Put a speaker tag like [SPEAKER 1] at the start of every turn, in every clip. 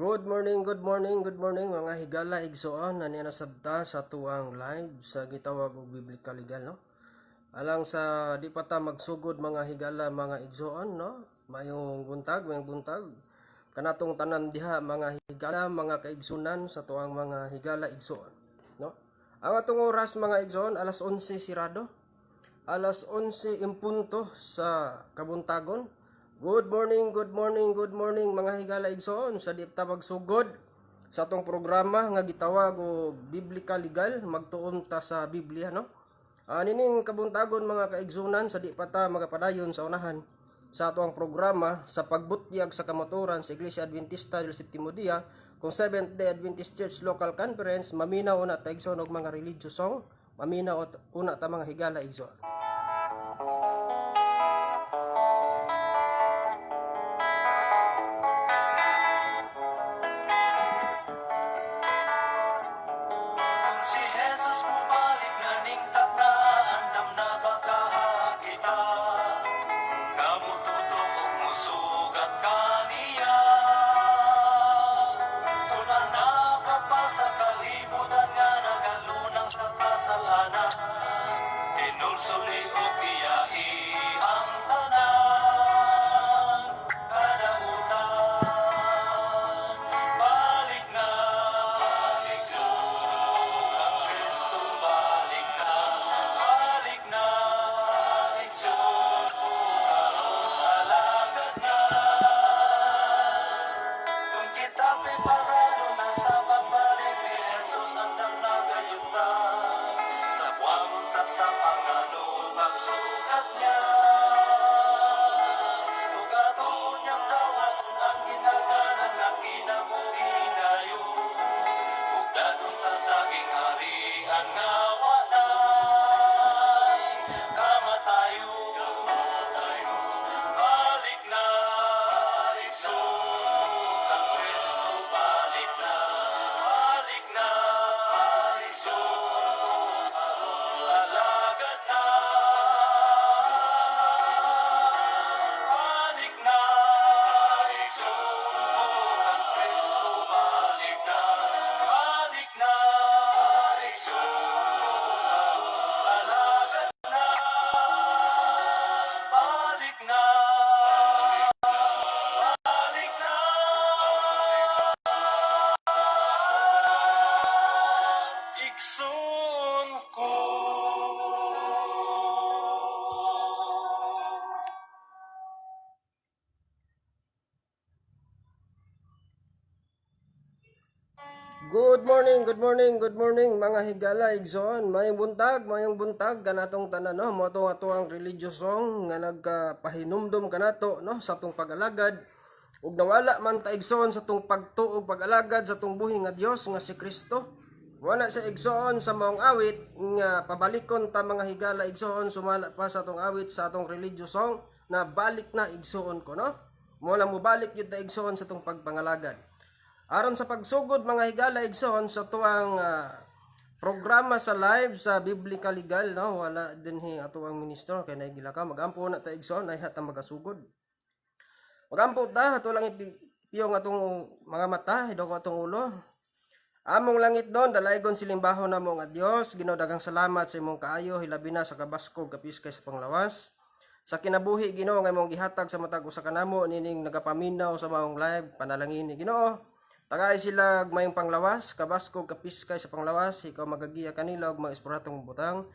[SPEAKER 1] Good morning, good morning, good morning, mga higala igsoon. Naniya na sabta sa tuang live sa gitawag og Biblical Legal, no? Alang sa di pa ta magsugod, mga higala, mga igsoon, no? Mayong buntag, mayong buntag. Kanatong tanan diha, mga higala, mga kaigsunan sa tuang mga higala igsoon, no? Ang atong oras, mga igsoon, alas 11 sirado. Alas 11 impunto sa kabuntagon. Good morning, good morning, good morning, mga higala igsoon, sa di ta magsugod sa atong programa nga gitawag og Biblical Legal, magtuon ta sa Biblia, no? Nining kabuntagon, mga kaigsunan, sa di pa ta magapadayon sa unahan sa atong programa sa pagbutyag sa kamatuoran sa Iglesia Adventista del Septimo Dia kung Seventh Day Adventist Church Local Conference, maminaw una ta, igsoon, og mga religious song. Maminaw una ta, mga higala igsoon.
[SPEAKER 2] Kung si Jesus mubalik na ning takna, andam na ba kita? Kamututok og musugat kaniya. Kung ka pa sa kalibutan nga nagalunang sa kasalanan, hinulsuli og iyai ang tanan kadautan. Balik na, igsoon, ang Kristo balik na, balik na, igsoon, karon alagad na. Kung kita preparado na sa pagbalik ni Jesus, andam na gayud ta. Sa ta sa pangano pagsugat niya. Ug ato niyang dawaton ang ginaganan nga kinabuhi dayon. Ug dadon ta sa gingharian nga walay kamatayon. Balik na, igsoon, ang Kristo balik na, balik na, igsoon, alagad na. Balik na, igsoon, ang Kristo balik na, balik na, igsoon, alagad na. Balik na, balik na, igsoon ko.
[SPEAKER 1] Good morning, good morning, good morning, mga higala igsoon. Mayong buntag kanatong tanan, no. Mao to ato ang religious song nga nagkapahinumdom kanato, no, sa atong pag-alagad. Ug nawala man ta, igsoon, sa atong pagtuo, pag-alagad sa atong buhi nga Dios nga si Kristo. Wala sa igsoon sa maong awit nga pabalikon ta, mga higala igsoon, sumala pa sa atong awit sa atong religious song na "Balik na Igsoon Ko", no. Mo na mobalik gyud ta, igsoon, sa atong pagpangalagad. Aron sa pagsugod, mga higala igsoon, sa tuang programa sa live sa Biblical Legal, no, wala dinhi ato ang ministro kay naigila ka. Magampo na ta, igsoon, ay hata magasugod. Magampo ta, ato lang ipiyong atong mga mata, idoko atong ulo. Among langitnon, dalaygon silimbahon namo nga Dios, Ginoo, daghang salamat sa imong kaayo, hilabi na sa kabaskog, kapiskay sa panglawas. Sa kinabuhi, Ginoo, nga imong gihatag sa matag usa kanamo nining nagapaminaw sa maong live, panalangin ni Ginoo. Tagay sila og mayong panglawas, kabaskog, kapiskay sa panglawas, ikaw magagiya kanila og mga esporatong butang.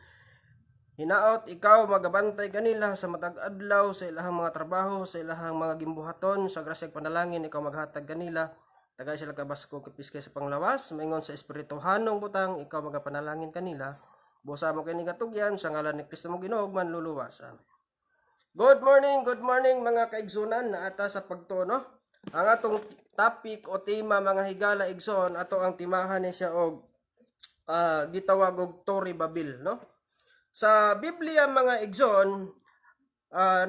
[SPEAKER 1] Hinaot ikaw magabantay kanila sa matag adlaw sa ilahang mga trabaho, sa ilahang mga gimbuhaton, sa grasya ug panalangin ikaw maghatag kanila. Tagay sila kabaskog, kapiskay sa panglawas, maingon sa espirituhanong butang, ikaw magapanalangin kanila. Busa mo kini katugyan sa ngalan ni Kristo mo Ginoo ug manluluwas. Amen. Good morning, mga kaigsunan na ata sa pagtuo, no. Ang atong topic o tema, mga higala igsoon, ato ang timahan ni siya og gitawag og Torre Babel, no. Sa Biblia, mga igsoon,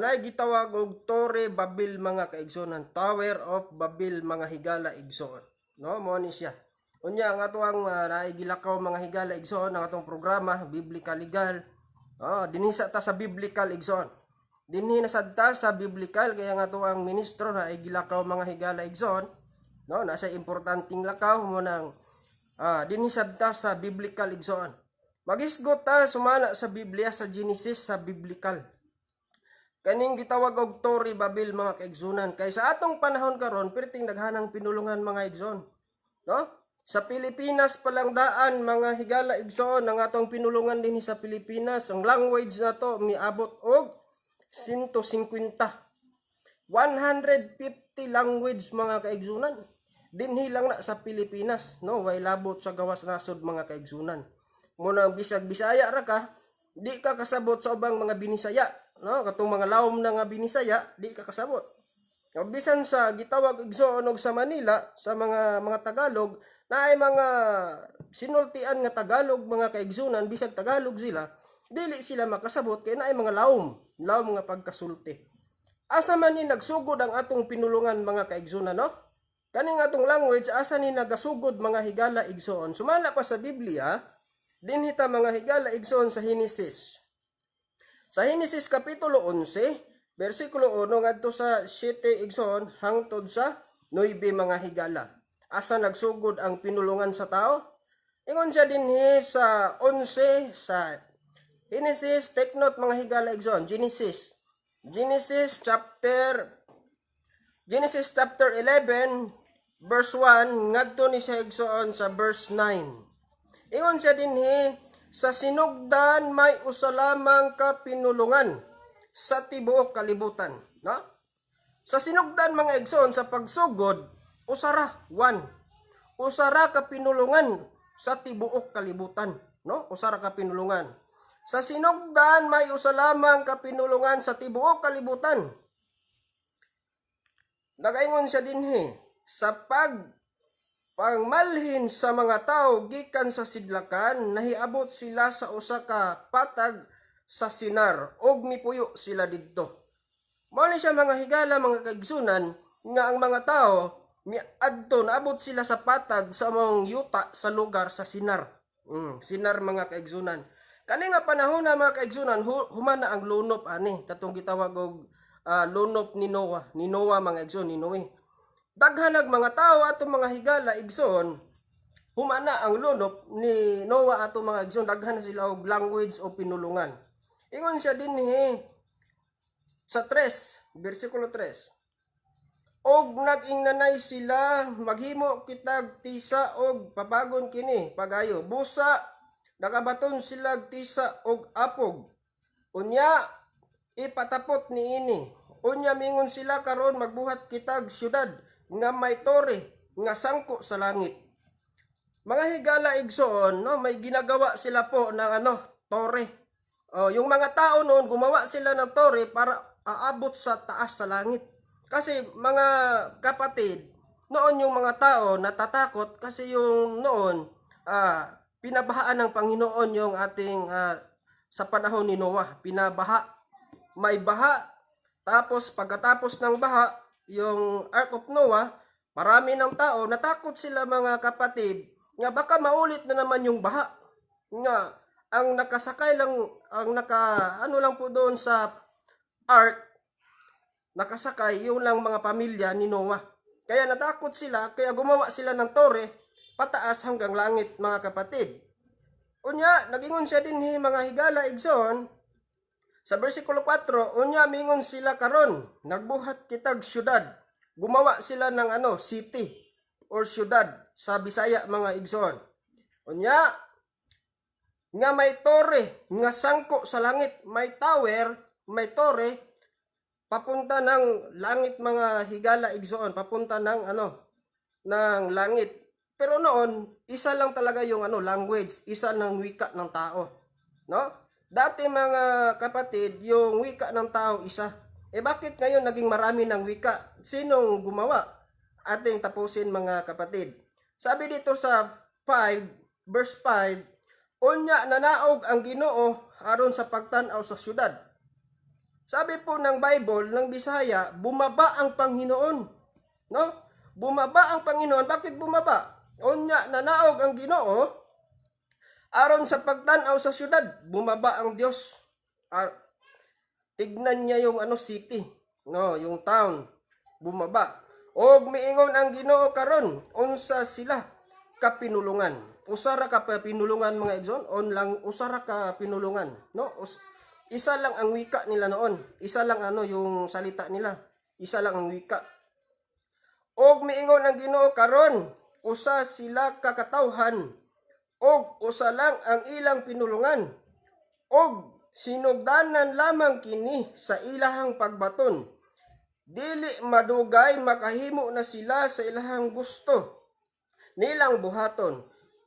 [SPEAKER 1] naay gitawag og Torre Babel, mga kaigsunan, Tower of Babel, mga higala igsoon, no, mo ni siya. Unya ang ato ang naay gilakaw, mga higala igsoon, ang atong programa Biblical Legal. Oh, dinhi sa ta sa Biblical, igsoon. Dinhi na sad ta sa Biblical kaya nga ato ang ministro na ay gilakaw, mga higala igsoon. No, nasa importanteng lakaw mo nang dinhi sabta sa biblical, igsoon. Magisgot ta sumala sa Biblia, sa Genesis, sa biblical. Kaning gitawag og Torre Babel, mga kaigsunan, kay sa atong panahon karon perting daghanang pinulungan, mga igsoon. No? Sa Pilipinas pa lang daan, mga higala, igsoon, ang atong pinulungan dinhi sa Pilipinas, ang language nato miabot og 150. 150 language, mga kaigsunan. Dinhi lang na sa Pilipinas, no, way labot sa gawas nasod, mga kaigsunan. Muna bisag Bisaya ra ka, di ka kasabot sa ubang mga Binisaya, no, katong mga lawom na nga Binisaya, di ka kasabot. Bisan sa gitawag, igsoon, og sa Manila, sa mga Tagalog, na ay mga sinultian nga Tagalog, mga kaigsunan, bisag Tagalog sila, dili sila makasabot kay naay mga lawom, lawom nga pagkasulti. Asa man ni nagsugod ang atong pinulungan, mga kaigsunan, no? Kaning atong language, asa ni nagasugod, mga higala, igsoon? Sumala pa sa Biblia, dinhi ta, mga higala, igsoon, sa Genesis. Sa Genesis kapitulo 11, versikulo 1 ngadto sa 7, igsoon, hangtod sa 9, mga higala. Asa nagsugod ang pinulungan sa tao? Ingon siya dinhi sa 11 sa Genesis, take note, mga higala, igsoon, Genesis. Genesis chapter 11 verse 1 ngadto ni siya, igsoon, sa verse 9. Ingon siya dinhi, "Sa sinugdan may usa lamang ka pinulungan sa tibuok kalibutan," no? Sa sinugdan, mga igsoon, sa pagsugod, usara, one. Usara ka pinulungan sa tibuok kalibutan, no? Usara ka pinulungan. Sa sinugdan may usa lamang ka pinulungan sa tibuok kalibutan. Nagaingon siya dinhi, sa pangmalhin sa mga tao gikan sa sidlakan, nahiabot sila sa usa ka patag sa Sinar ug mipuyo sila didto. Mao ni siya, mga higala, mga kaigsunan, nga ang mga tao miadto, naabot sila sa patag sa among yuta sa lugar sa Sinar. Sinar, mga kaigsunan. Kani nga panahon na, mga kaigsunan, human na ang lunop ani katong gitawag og lunop ni Noah, mga igsoon, ni Noe. Daghan nag mga tao ato, mga higala, igsoon, human na ang lunop ni Noah ato, mga igsoon, daghan na sila og language o pinulungan. Ingon siya dinhi sa 3, versikulo 3. "Og nag-ingnanay sila, maghimo kitag tisa og pabagon kini pagayo. Busa nakabaton sila og tisa og apog. Unya ipatapot niini. Unya mingon sila, karon magbuhat kitag syudad nga may tore nga sangko sa langit." Mga higala, igsoon, no, may ginagawa sila po ng ano, tore. Oh, yung mga tao noon, gumawa sila ng tore para aabot sa taas sa langit. Kasi, mga kapatid, noon yung mga tao natatakot kasi yung noon pinabahaan ng Panginoon yung ating sa panahon ni Noah, pinabaha. May baha. Tapos pagkatapos ng baha, yung Ark of Noah, marami ng tao, natakot sila, mga kapatid, nga baka maulit na naman yung baha. Nga ang nakasakay lang, ang naka ano lang po doon sa ark, nakasakay yung lang mga pamilya ni Noah. Kaya natakot sila, kaya gumawa sila ng tore pataas hanggang langit, mga kapatid. Unya, nagingon siya dinhi, mga higala, igsoon, sa versikulo 4, "Unya mingon sila, karon, nagbuhat kitag syudad." Gumawa sila ng ano, city or syudad sa Bisaya, mga igsoon. Unya, nga may tore, nga sangko sa langit, may tower, may tore, papunta ng langit, mga higala, igsoon, papunta ng ano, ng langit. Pero noon, isa lang talaga yung ano, language, isa ng wika ng tao. No? Dati, mga kapatid, yung wika ng tao isa. Eh bakit ngayon naging marami ng wika? Sinong gumawa? Ating tapusin, mga kapatid. Sabi dito sa 5, verse 5, "Unya nanaog ang Ginoo aron sa pagtan-aw sa syudad." Sabi po ng Bible ng Bisaya, bumaba ang Panginoon. No? Bumaba ang Panginoon. Bakit bumaba? "Unya nanaog ang Ginoo aron sa pagtan-aw sa syudad." Bumaba ang Diyos. Tignan niya yung ano, city, no, yung town. Bumaba. Og miingon ang Ginoo karon, unsa sila ka pinulungan? Usa ra ka pinulungan, mga igsoon, on lang usa ra ka pinulungan, no? Isa lang ang wika nila noon. Isa lang ano yung salita nila. Isa lang ang wika. Og miingon ang Ginoo karon, usa sila ka katawhan og usa lang ang ilang pinulungan og sinugdanan lamang kini sa ilahang pagbaton. Dili madugay makahimo na sila sa ilahang gusto nilang buhaton.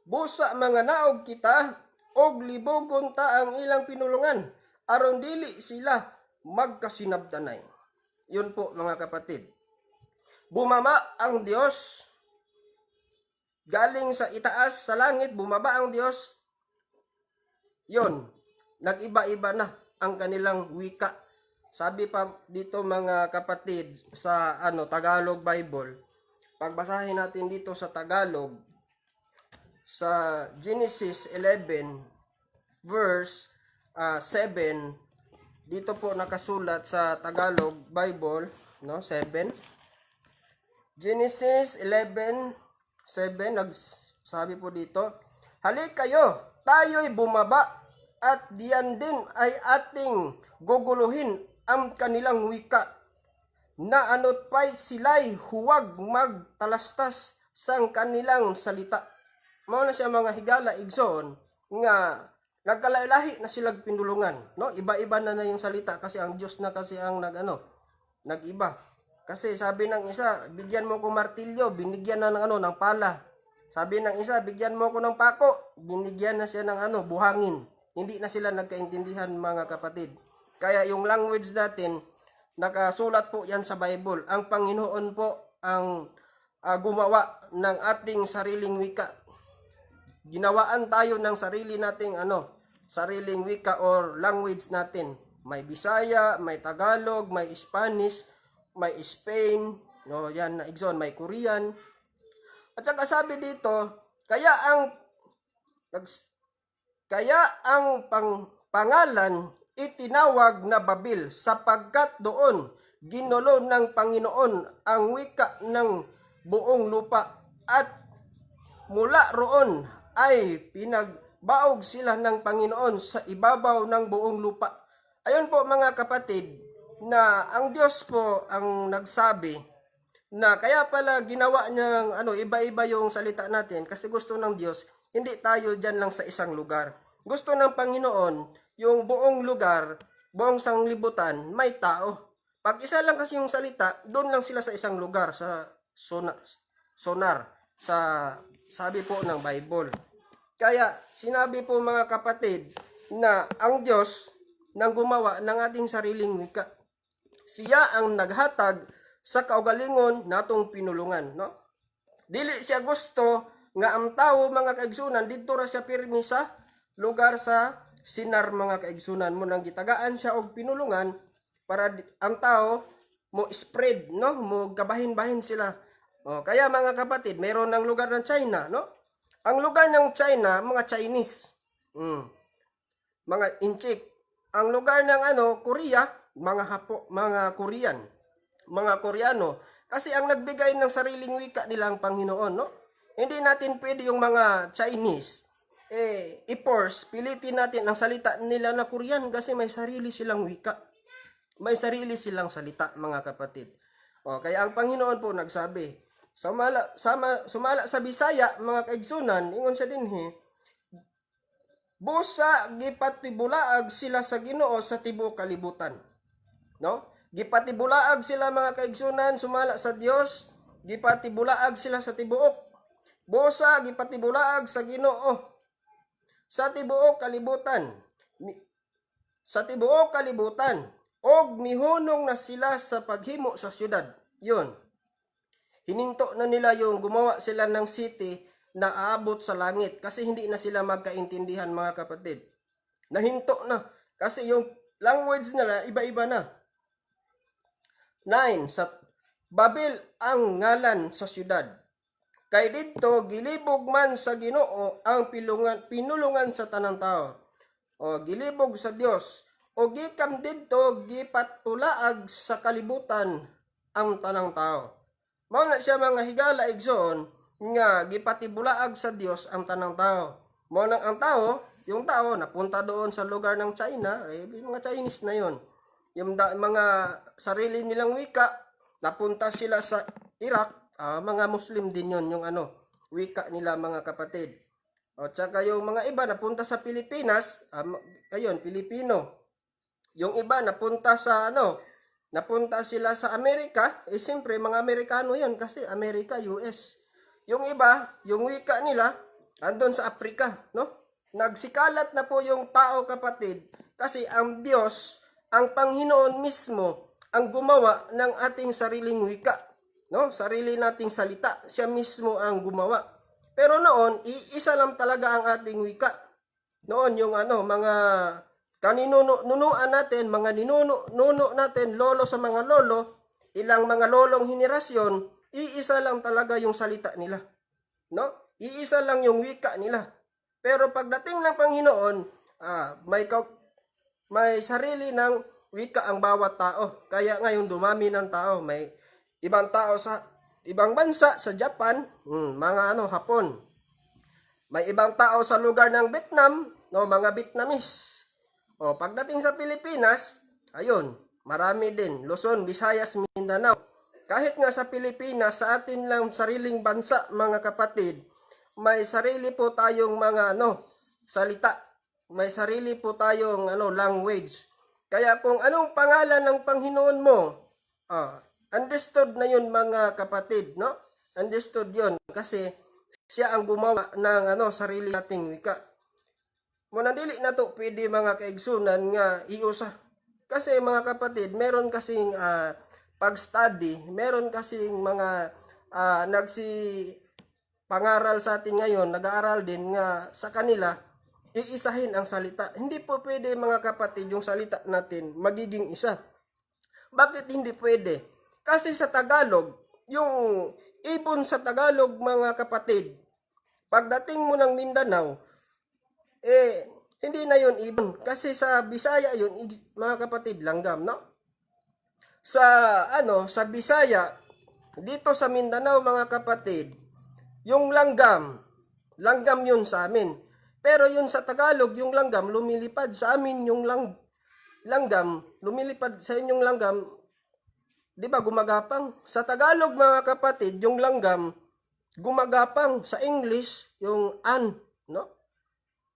[SPEAKER 1] Busa manganaog kita og libugon ta ang ilang pinulungan aron dili sila magkasinabtanay. Yun po, mga kapatid. Bumaba ang Diyos galing sa itaas sa langit, bumaba ang Diyos. Yun, nag-iba-iba na ang kanilang wika. Sabi pa dito, mga kapatid, sa ano, Tagalog Bible, pagbasahin natin dito sa Tagalog sa Genesis 11 verse 7, dito po nakasulat sa Tagalog Bible, no, 7, Genesis 11:7, nagsabi po dito, "Halik kayo, tayo'y bumaba at diyan din ay ating guguluhin ang kanilang wika na ano't pa'y sila'y huwag magtalastas sang kanilang salita." Mao na siya, mga higala igsoon, nga nagkalailahi na silag pinulungan, no? Iba-iba na na yung salita kasi ang Diyos na kasi ang nagano, nag-iba. Kasi sabi ng isa, "Bigyan mo ko martilyo," binigyan na ng ano, ng pala. Sabi ng isa, "Bigyan mo ko ng pako," binigyan na siya ng ano, buhangin. Hindi na sila nagkaintindihan, mga kapatid. Kaya yung language natin, nakasulat po yan sa Bible. Ang Panginoon po ang gumawa ng ating sariling wika. Ginawaan tayo ng sarili nating ano, sariling wika or language natin. May Bisaya, may Tagalog, may Spanish, may Spain, no, yan na igsoon, may Korean. At saka sabi dito, kaya ang pangalan itinawag na Babil sapagkat doon ginulo ng Panginoon ang wika ng buong lupa at mula roon ay pinagbaog sila ng Panginoon sa ibabaw ng buong lupa. Ayun po, mga kapatid, na ang Diyos po ang nagsabi na kaya pala ginawa niyang ano, iba-iba yung salita natin kasi gusto ng Diyos hindi tayo diyan lang sa isang lugar. Gusto ng Panginoon yung buong lugar, buong sanglibutan may tao. Pag isa lang kasi yung salita, doon lang sila sa isang lugar sa Sonar sa sabi po ng Bible. Kaya sinabi po, mga kapatid, na ang Diyos nang gumawa ng ating sariling wika. Siya ang naghatag sa kaugalingon natong pinulungan, no? Dili siya gusto nga ang tao, mga kaigsunan, didto ra siya pirmi sa lugar sa Sinar, mga kaigsunan. Mao nang gitagaan siya og pinulungan para ang tao mo spread, no, mo kabahin-bahin sila. O, kaya, mga kapatid, meron ng lugar ng China, no? Ang lugar ng China, mga Chinese. Mga Intsik. Ang lugar ng ano, Korea, mga Hapo, mga Korean, mga Koreano. Kasi ang nagbigay ng sariling wika nila ang Panginoon, no? Hindi natin pwede yung mga Chinese, eh, i-force, pilitin natin ang salita nila na Korean kasi may sarili silang wika. May sarili silang salita, mga kapatid. O, kaya ang Panginoon po nagsabi, sumala sa Bisaya, mga kaigsunan, ingon siya dinhi, "Busa gipatibulaag sila sa Ginoo sa tibuok kalibutan." No? Gipatibulaag sila, mga kaigsunan, sumala sa Dios, gipatibulaag sila sa tibuok. Busa gipatibulaag sa Ginoo sa tibuok kalibutan. Sa tibuok kalibutan og mihunong na sila sa paghimo sa syudad. Yun. Hininto na nila yung gumawa sila ng city na aabot sa langit kasi hindi na sila magkaintindihan, mga kapatid. Nahinto na kasi yung language nila iba-iba na. 9. Sa Babel ang ngalan sa syudad. Kay didto gilibog man sa Ginoo ang pinulungan sa tanang tao. O gilibog sa Dios. O gikan didto gipatulaag sa kalibutan ang tanang tao. Mao na siya, mga higala, igsoon, nga gipatibulaag sa Dios ang tanang tao. Mao nang ang tao, yung tao napunta doon sa lugar ng China, eh, mga Chinese na yon. Yung mga sarili nilang wika, napunta sila sa Iraq, mga Muslim din yon yung ano, wika nila, mga kapatid. O tsaka yung mga iba napunta sa Pilipinas, ayun, Pilipino. Yung iba napunta sa ano, napunta sila sa Amerika, eh siyempre mga Amerikano 'yon kasi Amerika, US. Yung iba, yung wika nila andon sa Afrika, no? Nagsikalat na po yung tao, kapatid, kasi ang Diyos, ang Panginoon mismo ang gumawa ng ating sariling wika, no? Sarili nating salita, siya mismo ang gumawa. Pero noon, iisa lang talaga ang ating wika. Noon yung ano, mga kaninuno nunuan natin, mga ninuno nuno natin, lolo sa mga lolo, ilang mga lolong henerasyon, iisa lang talaga yung salita nila. No? Iisa lang yung wika nila. Pero pagdating ng Panginoon, may sarili ng wika ang bawat tao. Kaya ngayon dumami ng tao, may ibang tao sa ibang bansa, sa Japan, mga ano, Hapon. May ibang tao sa lugar ng Vietnam, no, mga Vietnamese. O, pagdating sa Pilipinas, ayun, marami din. Luzon, Visayas, Mindanao. Kahit nga sa Pilipinas, sa atin lang sariling bansa, mga kapatid, may sarili po tayong mga ano, salita. May sarili po tayong ano, language. Kaya kung anong pangalan ng Panginoon mo, understood na yun, mga kapatid, no? Understood yun kasi siya ang gumawa ng ano, sarili nating wika. Muna dili na to pwede, mga kaigsunan, nga iusa. Kasi, mga kapatid, meron kasing pag-study, meron kasing mga nagsi pangaral sa atin ngayon, nag-aaral din nga sa kanila, iisahin ang salita. Hindi po pwede, mga kapatid, yung salita natin magiging isa. Bakit hindi pwede? Kasi sa Tagalog, yung ibon sa Tagalog, mga kapatid, pagdating mo ng Mindanao, eh, hindi na yun ibon. Kasi sa Bisaya yun, mga kapatid, langgam, no? Sa, ano, sa Bisaya, dito sa Mindanao, mga kapatid, yung langgam, langgam yun sa amin. Pero yun sa Tagalog, yung langgam, lumilipad. Sa amin, yung langgam, lumilipad sa inyong langgam, di ba gumagapang? Sa Tagalog, mga kapatid, yung langgam, gumagapang. Sa English, yung ant, no?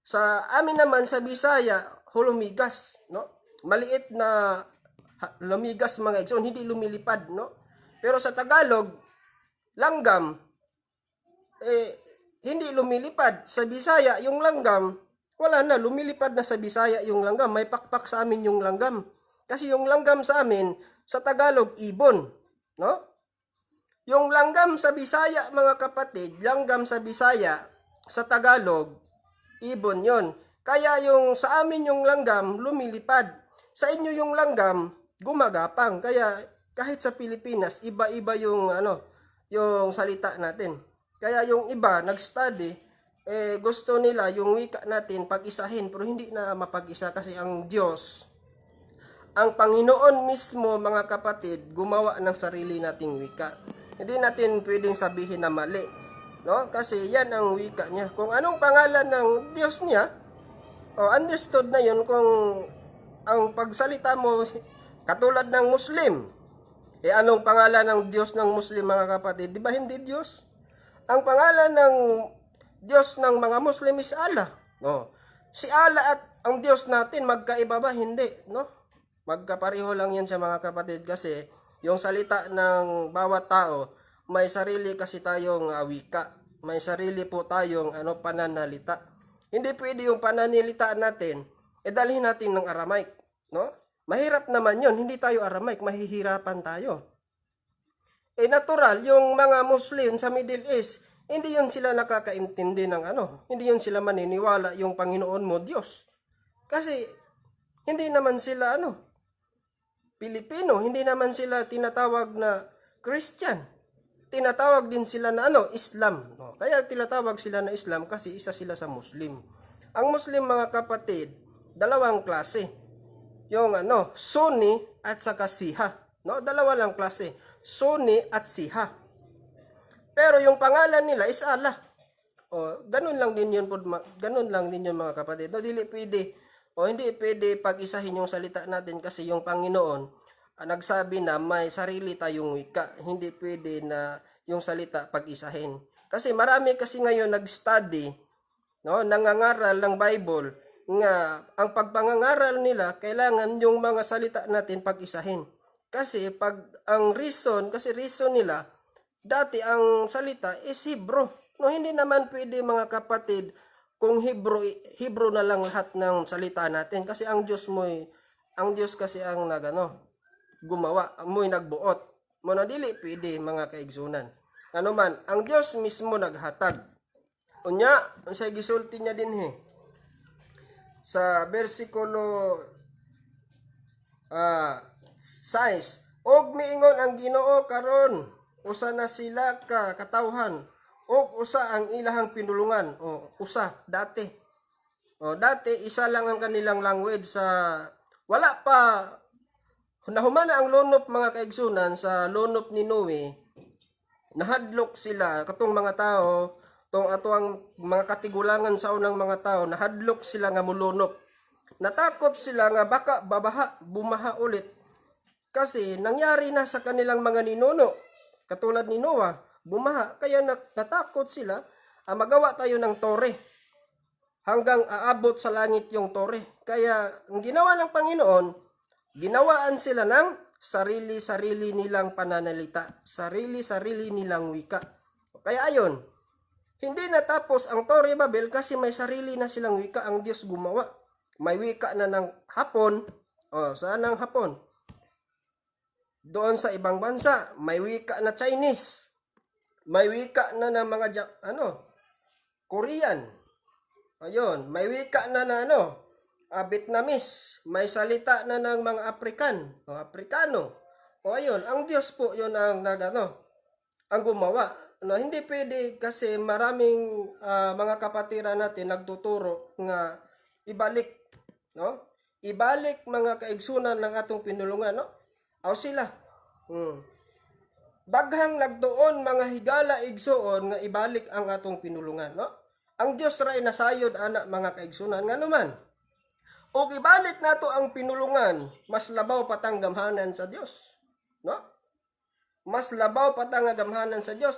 [SPEAKER 1] Sa amin naman sa Bisaya, hulumigas, no? Maliit na lumigas, mga igsoon, hindi lumilipad, no? Pero sa Tagalog, langgam, eh, hindi lumilipad. Sa Bisaya, yung langgam, wala na, lumilipad na sa Bisaya yung langgam. May pakpak sa amin yung langgam. Kasi yung langgam sa amin, sa Tagalog, ibon, no? Yung langgam sa Bisaya, mga kapatid, langgam sa Bisaya, sa Tagalog, ibon yon. Kaya yung sa amin yung langgam, lumilipad. Sa inyo yung langgam, gumagapang. Kaya kahit sa Pilipinas, iba-iba yung ano, yung salita natin. Kaya yung iba nag-study, eh gusto nila yung wika natin pag-isahin, pero hindi na mapag-isa kasi ang Diyos, ang Panginoon mismo, mga kapatid, gumawa ng sarili nating wika. Hindi natin pwedeng sabihin na mali, no? Kasi yan ang wika niya. Kung anong pangalan ng Diyos niya, oh, understood na yun kung ang pagsalita mo katulad ng Muslim. Eh anong pangalan ng Diyos ng Muslim, mga kapatid? Di ba hindi Diyos? Ang pangalan ng Diyos ng mga Muslim is Allah. No. Si Allah at ang Diyos natin, magkaiba ba? Hindi, no? Magkapareho lang yan sa mga kapatid kasi yung salita ng bawat tao, may sarili kasi tayong wika. May sarili po tayong ano, pananalita. Hindi pwede yung pananalita natin, eh dalhin natin ng Aramaic, no? Mahirap naman yun, hindi tayo Aramaic, mahihirapan tayo. Eh natural, yung mga Muslim sa Middle East, hindi yun sila nakakaintindi ng ano, hindi yun sila maniniwala yung Panginoon mo Diyos. Kasi hindi naman sila ano, Pilipino, hindi naman sila tinatawag na Christian. Tinatawag din sila na ano, Islam. No? Kaya tinatawag sila na Islam kasi isa sila sa Muslim. Ang Muslim, mga kapatid, dalawang klase. Yung ano, Sunni at saka Siha. No, dalawa lang klase. Sunni at Siha. Pero yung pangalan nila is Allah. O, ganun lang din yun, ganun lang din yun, mga kapatid. No, dili pwede. O, hindi pwede pag-isahin yung salita natin kasi yung Panginoon nagsabi na may sarili tayong wika. Hindi pwede na yung salita pag-isahin. Kasi marami kasi ngayon nag-study, no, nangangaral ng Bible nga ang pagpangangaral nila, kailangan yung mga salita natin pag-isahin. Kasi pag ang reason, kasi reason nila, dati ang salita is Hebrew. No, hindi naman pwede, mga kapatid, kung Hebrew, Hebrew na lang lahat ng salita natin kasi ang Diyos mo'y ang Diyos kasi ang nagano gumawa, mo'y nagbuot. Mo na dili pwede, mga kaigsunan. Ano man, ang Diyos mismo naghatag. Unya, unsay gisulti niya dinhi? Sa bersikulo 6, "Og miingon ang Ginoo, karon usa na sila ka katawhan og usa ang ilahang pinulungan." O, usa dati. O, dati isa lang ang kanilang language sa wala pa nahumana ang lonop, mga kaigsunan. Sa lonop ni Noe, nahadlok sila katong mga tao, tong ato ang mga katigulangan sa unang mga tao, nahadlok sila nga mulunop. Natakot sila nga baka babaha, bumaha ulit kasi nangyari na sa kanilang mga ninuno, katulad ni Noah, bumaha, kaya natakot sila. Magawa tayo ng tore hanggang aabot sa langit yung tore. Kaya ang ginawa ng Panginoon, ginawaan sila ng sarili-sarili nilang pananalita, sarili-sarili nilang wika. Kaya ayon, hindi natapos ang Torre Babel kasi may sarili na silang wika ang Diyos gumawa. May wika na ng Hapon, o saan ang Hapon? Doon sa ibang bansa, may wika na Chinese. May wika na ng mga ano, Korean. Ayun, may wika na na ano, Vietnamese, may salita na ng mga African, o Afrikano. O ayun, ang Diyos po 'yun ang nagano, ang gumawa. No, hindi pwede kasi maraming mga kapatiran natin nagtuturo nga ibalik, no? Ibalik, mga kaigsunan, ng atong pinulungan, no? Aw sila. Daghang nagtuon, mga higala igsuon, nga ibalik ang atong pinulungan, no? Ang Dios ra nasayod ana, mga kaigsunan, ngano man. Og ibalik nato ang pinulungan, mas labaw patang gamhanan sa Dios, no? Mas labaw patang nga gamhanan sa Dios.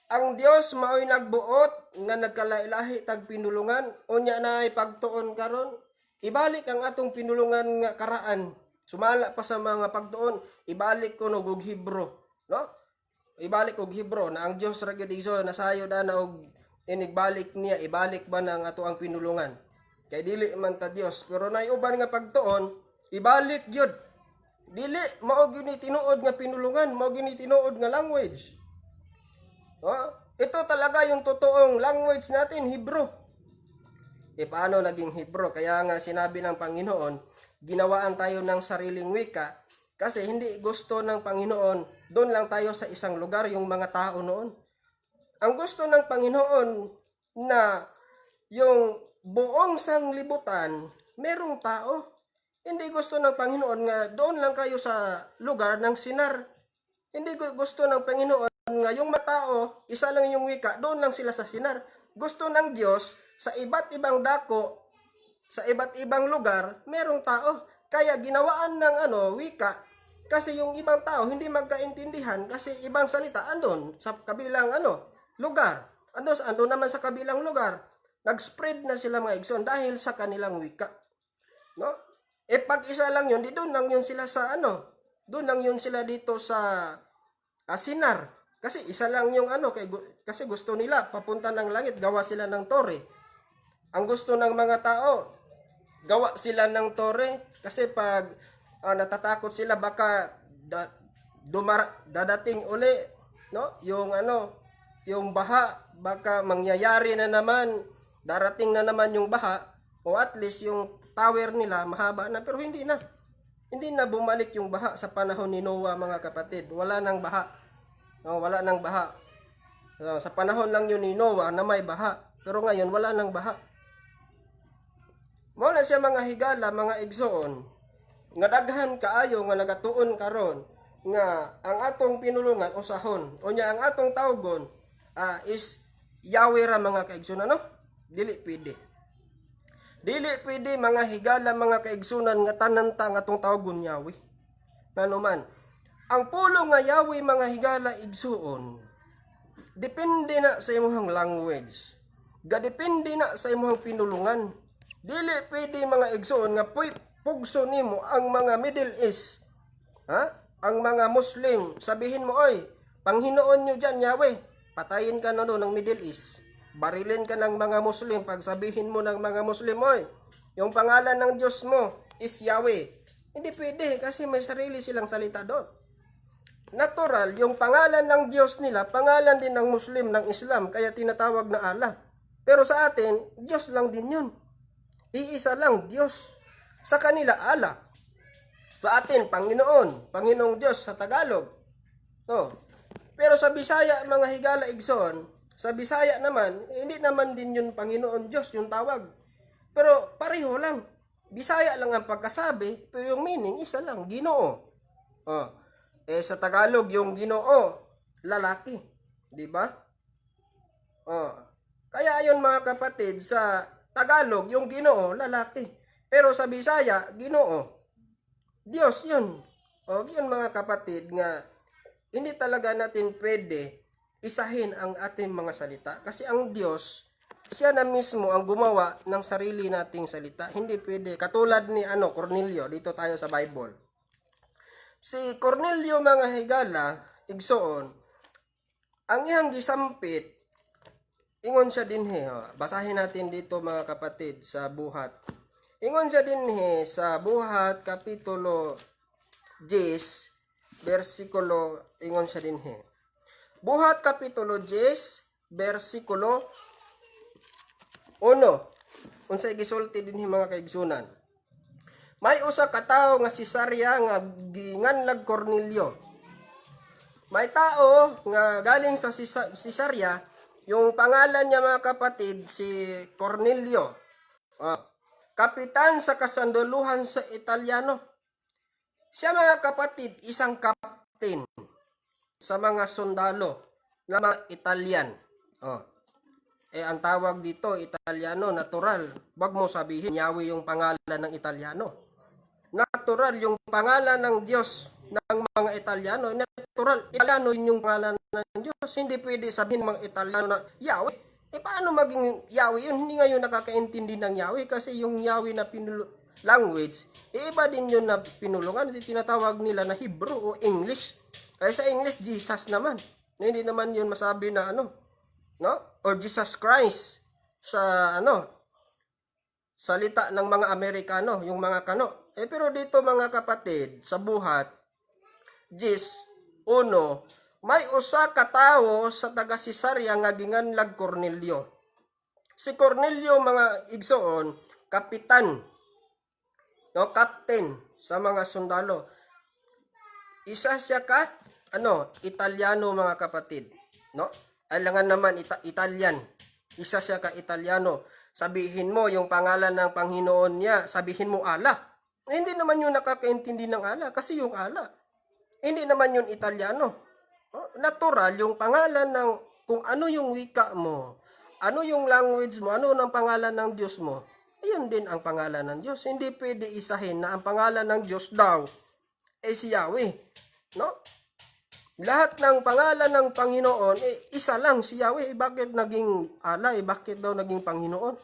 [SPEAKER 1] Ang Dios mao'y nagbuot nga nagkalailahi tag pinulungan, unya na ay pagtuon karon. Ibalik ang atong pinulungan nga karaan. Sumala pa sa mga pagtuon, ibalik ko og Hebro, no? Ibalik og Hebro na ang Dios ra gyud iso nasayod ana og inigbalik niya, ibalik ba na ang ato ang pinulungan. Kay dili man ta Dios, pero nay uban nga pagtuon, ibalik gyud. Dili mao gyud ni tinuod nga pinulungan, mao gyud ni tinuod nga language. No? Ito talaga yung totoong language natin, Hebrew. E paano naging Hebrew? Kaya nga sinabi ng Panginoon, ginawaan tayo ng sariling wika kasi hindi gusto ng Panginoon doon lang tayo sa isang lugar yung mga tao noon. Ang gusto ng Panginoon na yung buong sanglibutan, merong tao. Hindi gusto ng Panginoon nga doon lang kayo sa lugar ng Sinar. Hindi gusto ng Panginoon nga yung matao, isa lang yung wika, doon lang sila sa Sinar. Gusto ng Diyos, sa iba't ibang dako, sa iba't ibang lugar, merong tao. Kaya ginawaan ng ano, wika, kasi yung ibang tao hindi magkaintindihan kasi ibang salita andon sa kabilang ano, lugar. Andon, andon naman sa kabilang lugar. Nag-spread na sila, mga igsoon, dahil sa kanilang wika. No? Eh pag isa lang yun, di doon lang yun sila sa ano, doon lang yun sila dito sa Sinar. Kasi isa lang yung ano, kay, kasi gusto nila papunta ng langit, gawa sila ng tore. Ang gusto ng mga tao, gawa sila ng tore kasi pag natatakot sila baka dadating uli, no, yung ano, yung baha, baka mangyayari na naman, darating na naman yung baha, o at least yung tower nila mahaba na, pero hindi na bumalik yung baha sa panahon ni Noah, mga kapatid. Wala nang baha, no, wala nang baha. So, sa panahon lang yun ni Noah na may baha, pero ngayon wala nang baha. Mao na siya, mga higala, mga igsoon, nga daghan kaayo nga nagatuon karon nga ang atong pinulungan usahon. Unya ang atong tawgon is Yahweh ra, mga kaigsunan, no? Dili pwede. Dili pwede, mga higala, mga kaigsunan, nga tanan ta nga atong tawagon Yahweh. Ngano man, ang pulong nga Yahweh, mga higala igsuon, depende na sa imong language. Gadepende na sa imong pinulungan. Dili pwede, mga igsuon, nga pugso nimo ang mga Middle East. Ha? Ang mga Muslim, sabihin mo, "Oy, Panginoon nyo dyan, Yahweh." Patayin ka na doon ng Middle East. Barilin ka ng mga Muslim pag sabihin mo ng mga Muslim, "Oy, yung pangalan ng Diyos mo is Yahweh." Hindi pwede kasi may sarili silang salita doon. Natural, yung pangalan ng Diyos nila, pangalan din ng Muslim, ng Islam, kaya tinatawag na Allah. Pero sa atin, Diyos lang din yun. Iisa lang, Diyos. Sa kanila, Allah. Sa atin, Panginoon, Panginoong Diyos sa Tagalog. No. Pero sa Bisaya, mga higala igsoon, sa Bisaya naman, hindi naman din yun Panginoon Diyos yung tawag. Pero pareho lang. Bisaya lang ang pagkasabi, pero yung meaning, isa lang, Ginoo. Oh. Eh sa Tagalog, yung Ginoo, lalaki. Di ba? Oh. Kaya ayon, mga kapatid, sa Tagalog, yung Ginoo, lalaki. Pero sa Bisaya, Ginoo. Diyos yun. O yun, mga kapatid, nga hindi talaga natin pwede isahin ang ating mga salita. Kasi ang Diyos, siya na mismo ang gumawa ng sarili nating salita. Hindi pwede. Katulad ni ano, Cornelio, dito tayo sa Bible. Si Cornelio, mga higala, igsoon, ang iyang gisampit, ingon siya dinhi, oh. Basahin natin dito, mga kapatid, sa Buhat. Ingon siya dinhi sa Buhat kapitulo 10 bersikulo, ingon siya dinhi. Buhat kapitulo 10 bersikulo 1. Unsay gisulti dinhi, mga kaigsunan? May usa ka tawo nga Cesarea nga ginganlag Cornelio. May tao nga galing sa Cesarea, yung pangalan niya, mga kapatid, si Cornelio. Kapitan sa kasanduluhan sa Italiano. Siya, mga kapatid, isang captain sa mga sundalo na mga Italian. Oh. Eh ang tawag dito, Italiano, natural. Wag mo sabihin, Yahweh yung pangalan ng Italiano. Natural, yung pangalan ng Diyos ng mga Italiano, natural, Italiano yun yung pangalan ng Diyos. Hindi pwede sabihin ng mga Italiano na Yahweh. Eh paano maging Yahweh yun? Hindi ngayon nakakaintindi ng Yahweh kasi yung Yahweh na language, eh, iba din yun na pinulungan. Tinatawag nila na Hebrew o English. Kaya sa English, Jesus naman. Hindi naman yun masabi na ano, no? Or Jesus Christ sa ano, salita ng mga Amerikano, yung mga kano. Eh pero dito, mga kapatid, sa Buhat 10:1, may usa ka tawo sa taga Cesarea nga ginganlag Cornelio. Si Cornelio, mga igsoon, kapitan, no, captain sa mga sundalo. Isa siya ka ano, Italiano, mga kapatid, no? Alangan naman Italian. Isa siya ka Italiano. Sabihin mo yung pangalan ng Panginoon niya, sabihin mo Allah. Eh, hindi naman yun nakakaintindi ng Allah kasi yung Allah, hindi naman yun Italiano. Oh, natural, yung pangalan ng kung ano yung wika mo, ano yung language mo, ano ng pangalan ng Diyos mo, ayun din ang pangalan ng Diyos. Hindi pwede isahin na ang pangalan ng Diyos daw eh si Yahweh. No? Lahat ng pangalan ng Panginoon, eh, isa lang si Yahweh. Eh, bakit naging Allah? Eh, bakit daw naging Panginoon?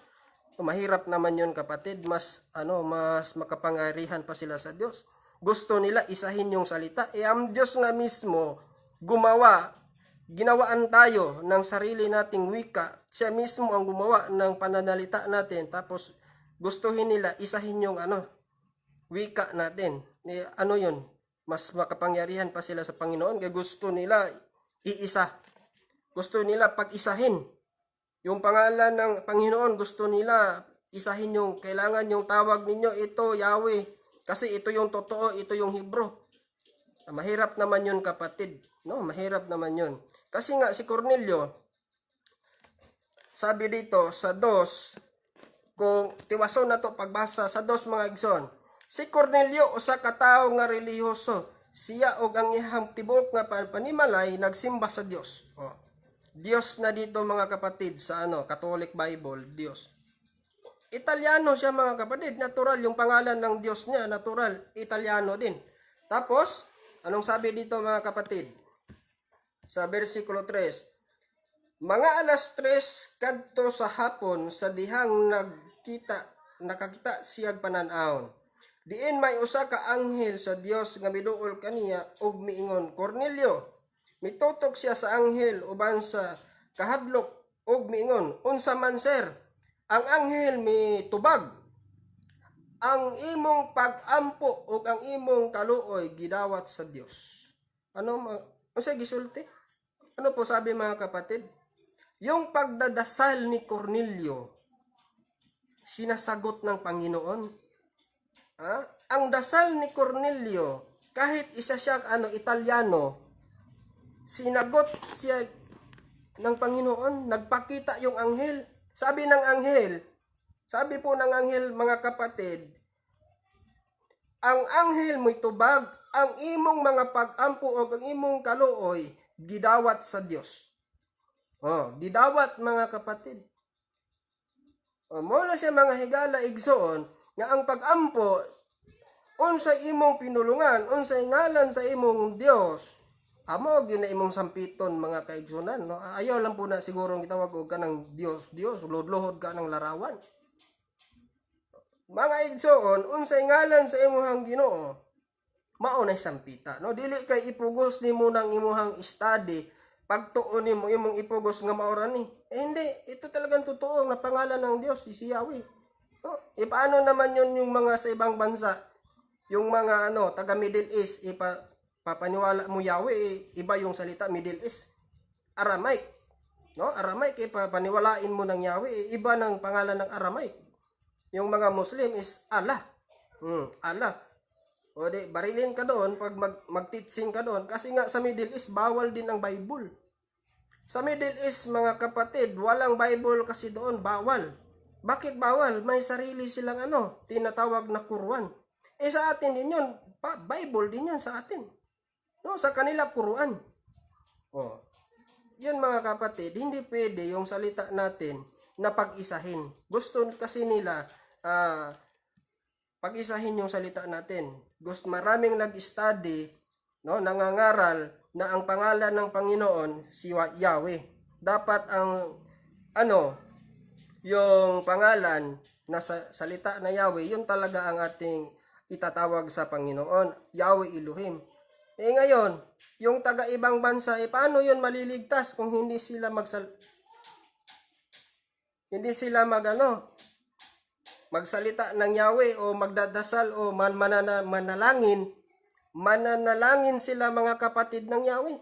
[SPEAKER 1] So, mahirap naman yun, kapatid. Mas, ano, mas makapangyarihan pa sila sa Diyos. Gusto nila isahin yung salita. Eh, ang Diyos nga mismo, gumawa, ginawaan tayo ng sarili nating wika. Siya mismo ang gumawa ng pananalita natin. Tapos, gustuhin nila isahin yung ano, wika natin. Eh, ano yun? Mas makapangyarihan pa sila sa Panginoon. Kaya gusto nila iisa. Gusto nila pag-isahin. Yung pangalan ng Panginoon, gusto nila isahin yung kailangan yung tawag ninyo, ito Yahweh. Kasi ito yung totoo, ito yung Hebrew. Ah, mahirap naman yun, kapatid. No, mahirap naman yun. Kasi nga si Cornelio, sabi dito sa 2, kung tiwason na to pagbasa sa 2, mga igsoon. Si Cornelio usa ka tawo nga relihiyoso. Siya og ang iyang tibuok nga panimalay nagsimba sa Dios. Oh. Diyos na dito, mga kapatid, sa ano, Catholic Bible, Diyos. Italiano siya, mga kapatid, natural yung pangalan ng Diyos niya, natural, Italiano din. Tapos, anong sabi dito, mga kapatid? Sa versikulo 3, mga alas 3 kadto sa hapon sa dihang nakakita siyag panan-awon. Diin may usa ka anghel sa Dios nga miduol kaniya ug miingon, "Cornelio." Mitutok siya sa anghel uban sa kahadlok ug miingon, "Unsa man, sir?" Ang anghel mitubag, "Ang imong pag-ampo ug ang imong kaluoy gidawat sa Dios." Ano unsay gisulti? Ano po sabi, mga kapatid? Yung pagdadasal ni Cornelio, sinasagot ng Panginoon. Ha? Ang dasal ni Cornelio, kahit isa siya ano, Italiano, sinagot siya ng Panginoon, nagpakita yung anghel. Sabi ng anghel, sabi po ng anghel, mga kapatid, ang anghel mo'y tubag, "Ang imong mga pag-ampo o ang imong kaluoy gidawat sa Dios." Oh, gidawat, mga kapatid. Oh, mao na siya, mga higala igsoon, nga ang pag-ampo, unsay imong pinulungan, unsay ngalan sa imong Dios, amo gyud na imong sampiton, mga kaigsunan, no? Ayaw lang po na siguro gitawag og kanang Dios, Dios, luhod-luhod ka ng larawan. Mga igsoon, unsay ngalan sa imong Ginoo, mao na sampita, no? Dili kay ipugos nimo ng imuhang study, pagtuon nimo imong ipugos nga maora ni. Eh hindi, ito talagang totoo nga pangalan ng Dios si Yahweh. No? E paano naman yun yung mga sa ibang bansa? Yung mga ano, taga Middle East, papaniwala mo Yahweh, eh, iba yung salita Middle East. Aramaic. No? Aramaic, eh, papaniwalain mo ng Yahweh, eh, iba ng pangalan ng Aramaic. Yung mga Muslim is Allah. Allah. O di, barilin ka doon pag mag-teaching ka doon. Kasi nga sa Middle East, bawal din ang Bible. Sa Middle East, mga kapatid, walang Bible kasi doon, bawal. Bakit bawal? May sarili silang ano, tinatawag na Quran. Eh sa atin din yun, Bible din yun sa atin. No, sa kanila Quran. Oh. Yun, mga kapatid, hindi pwede yung salita natin na pag-isahin. Gusto kasi nila pag-isahin yung salita natin. Gusto maraming nag-study, no, nangangaral na ang pangalan ng Panginoon si Yahweh. Dapat ang ano, yung pangalan na sa salita na Yahweh, yun talaga ang ating itatawag sa Panginoon, Yahweh Elohim. Eh ngayon, yung taga-ibang bansa, eh paano yun maliligtas kung hindi sila magano, magsalita ng Yahweh o magdadasal o manalangin, mananalangin sila, mga kapatid, ng Yahweh?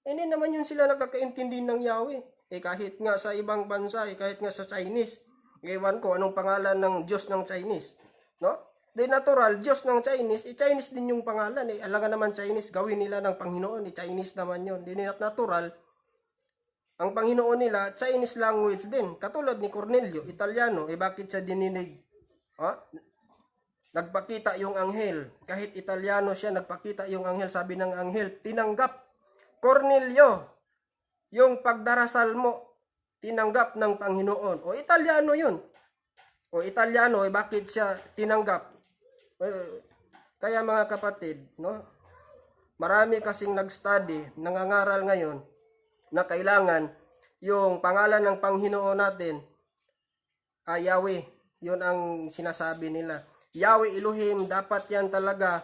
[SPEAKER 1] Eh, hindi naman yun sila nakakaintindi ng Yahweh. Eh kahit nga sa ibang bansa, eh, kahit nga sa Chinese, ewan ko anong pangalan ng Diyos ng Chinese. No? Di natural, Diyos ng Chinese, eh Chinese din yung pangalan. Eh, alangan naman Chinese, gawin nila ng Panginoon, eh Chinese naman yun. Di natural, ang Panginoon nila, Chinese language din. Katulad ni Cornelio, Italiano, eh bakit siya dininig? Ha? Nagpakita yung anghel. Kahit Italiano siya, nagpakita yung anghel. Sabi ng anghel, "Tinanggap. Cornelio, yung pagdarasal mo, tinanggap ng Panginoon." O Italiano yun. O Italiano, eh bakit siya tinanggap? Eh, kaya mga kapatid, no? Marami kasing nag-study, nangangaral ngayon, na kailangan yung pangalan ng Panginoon natin ay Yahweh. Yun ang sinasabi nila. Yahweh Elohim, dapat yan talaga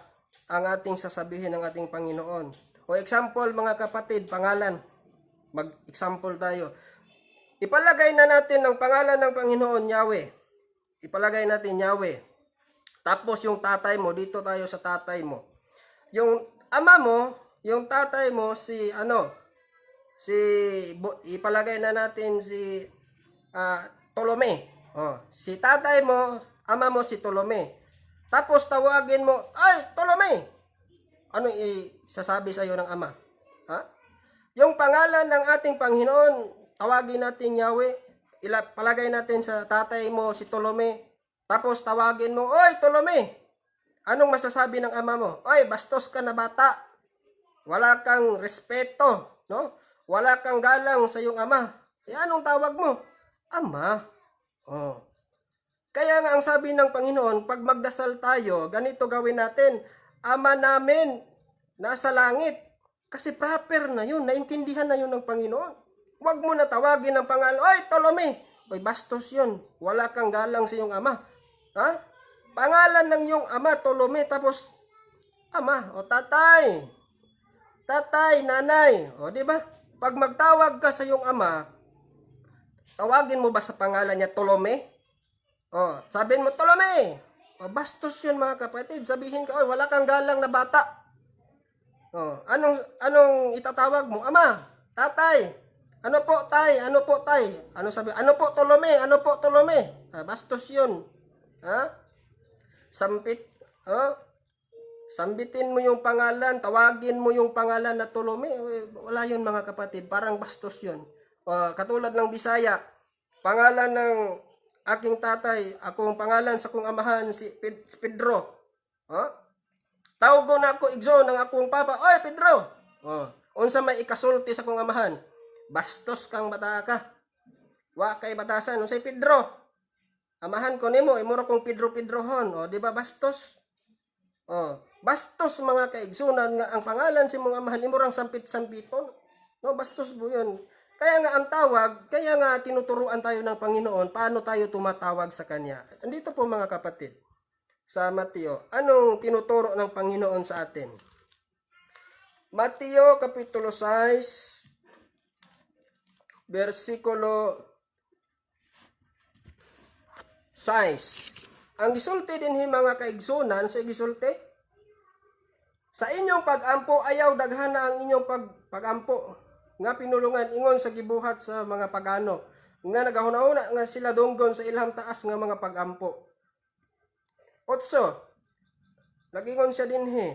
[SPEAKER 1] ang ating sasabihin ng ating Panginoon. O example, mga kapatid, pangalan. Mag-example tayo. Ipalagay na natin ang pangalan ng Panginoon, Yahweh. Ipalagay natin Yahweh. Tapos yung tatay mo, dito tayo sa tatay mo. Yung ama mo, yung tatay mo si ano, si ipalagay na natin si Tolome. Oh, si tatay mo, ama mo si Tolome. Tapos tawagin mo, "Ay, Tolome!" Ano isasabi sa iyo ng ama? Ha? Yung pangalan ng ating Panginoon, tawagin natin Yahweh. Palagay natin sa tatay mo si Tolome. Tapos tawagin mo, "Oy, Tolome!" Anong masasabi ng ama mo? "Oy, bastos ka na bata. Wala kang respeto, no? Wala kang galang sa iyong ama. Eh, anong tawag mo? Ama. Oh. Kaya nga ang sabi ng Panginoon, pag magdasal tayo, ganito gawin natin. Ama namin, nasa langit. Kasi proper na yun, naintindihan na yun ng Panginoon. Huwag mo na tawagin ang pangalan, "Oy, Tolome!" Oy, bastos yun. Wala kang galang sa iyong ama. Ha? Pangalan ng iyong ama, Tolome, tapos ama, o tatay. Tatay, nanay. O, di ba? Pag magtawag ka sa iyong ama, tawagin mo ba sa pangalan niya, Tolome? O, sabihin mo, "Tolome!" O, bastos yun, mga kapatid. Sabihin ka, "Oy, wala kang galang na bata." O, anong itatawag mo? Ama, tatay. Ano po, tay? Ano po, tay? Ano sabi? Ano po, Tolome? Ano po, Tolome? Ah, bastos yun. Ha? Sampit, oh, sambitin mo yung pangalan, tawagin mo yung pangalan na Tolome. Eh, wala yun, mga kapatid, parang bastos yun. Katulad ng Bisaya, pangalan ng aking tatay, akong pangalan sa kong amahan si Pedro. Oh? Tawgon ako, igsoon, ng akong papa, "Oy, Pedro!" Oh, unsa may ikasulti sa akong amahan? "Bastos kang bata ka. Wa kay batasan, unsay Pedro? Amahan ko nimo, imo ra kong Pedro Pedrohon." Oh, di ba bastos? Oh, bastos, mga kaigsunan, nga ang pangalan sa imong amahan imo rang sampit-sampiton. No, bastos po 'yun. Kaya nga ang tawag, kaya nga tinuturuan tayo ng Panginoon paano tayo tumatawag sa Kanya. Andito po, mga kapatid, sa Mateo. Anong tinuturo ng Panginoon sa atin? Mateo Kapitulo 6, versikulo 6. Ang gisulti dinhi, mga kaigsunan, sa gisulti, "Sa inyong pagampo, ayaw daghana ang inyong pagampo nga pinulungan ingon sa gibuhat sa mga pagano nga nagahuna-huna nga sila dunggon sa ilang taas nga mga pagampo." Otso, nagingon siya dinhi,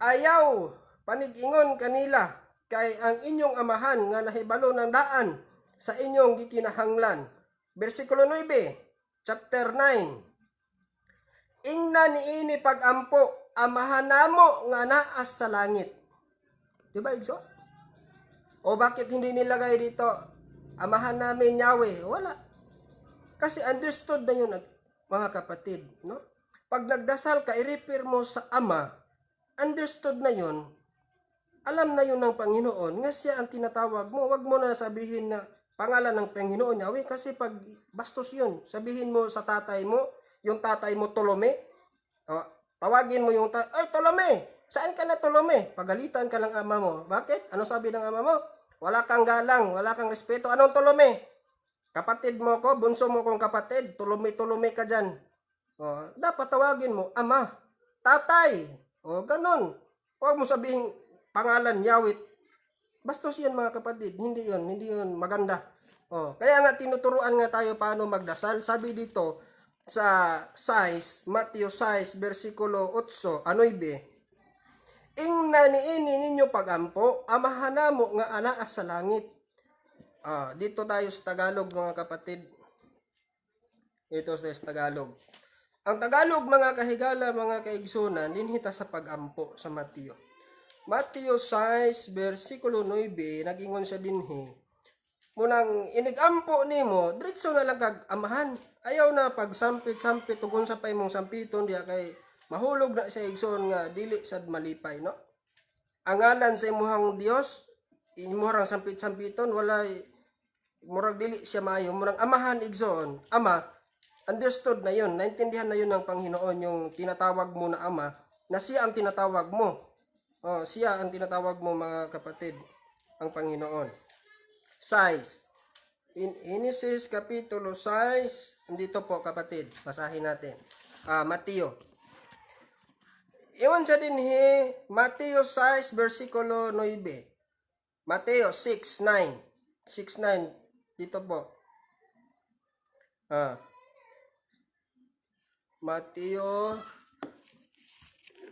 [SPEAKER 1] "Ayaw panig-ingon kanila kay ang inyong amahan nga nahibalo ng daan sa inyong gikinahanglan." Versikulo 9, chapter 9. "Ingna niini pagampo, Amahan namo nga naa sa langit." Di ba, igso? O bakit hindi nilagay dito, "Amahan namin Yahweh"? Wala. Kasi understood na yun, mga kapatid. No? Pag nagdasal ka, i-refer mo sa Ama, understood na yun, alam na yun ng Panginoon nga siya ang tinatawag mo. Huwag mo na sabihin na pangalan ng Panginoon Yahweh kasi pag bastos yun. Sabihin mo sa tatay mo, yung tatay mo Tolome, o, tawagin mo yung "Ay, Tolome! Saan ka na, Tolome?" Pagalitan ka ng ama mo. Bakit? Ano sabi ng ama mo? "Wala kang galang, wala kang respeto. Anong Tolome? Kapatid mo ko, bunso mo kong kapatid, Tolome-Tolome ka dyan." O, dapat tawagin mo, ama, tatay. O, ganun. Huwag mo sabihin pangalan Yahweh. Bastos yun, mga kapatid. Hindi yun. Hindi yun maganda. O, kaya nga tinuturuan nga tayo paano magdasal. Sabi dito sa 6, Matthew 6, versikulo 8, a 9, "Ingna niini ninyo pagampo, Amahan namo nga anaa sa langit." Ah, dito tayo sa Tagalog, mga kapatid. Dito sa Tagalog. Ang Tagalog, mga kahigala, mga kaigsunan, dinhi ta sa pagampo sa Mateo. Mateo 6 versikulo 9, nagingon siya dinhi. Munang inigampo nimo, diretso na lang kag amahan. Ayaw na pagsampit-sampit ug unsa pa imong sampiton diha kay mahulog na siya, igsoon, nga dili sad malipay, no? Ang ngalan sa imuhang Dios, imuhang sampit-sampiton, walay murag dili siya maayo. Murang amahan, igsoon, ama, understood na yun, naintindihan na yun ng Panginoon yung tinatawag mo na ama, na siya ang tinatawag mo. Oh, siya ang tinatawag mo, mga kapatid, ang Panginoon. 6. In Genesis Kapitulo 6, andito po, kapatid, basahin natin. Ah, Mateo. Ingon siya dinhi, Mateo 6, versikulo 9. Mateo 6, 9. 6, 9. Dito po. Ah. Mateo.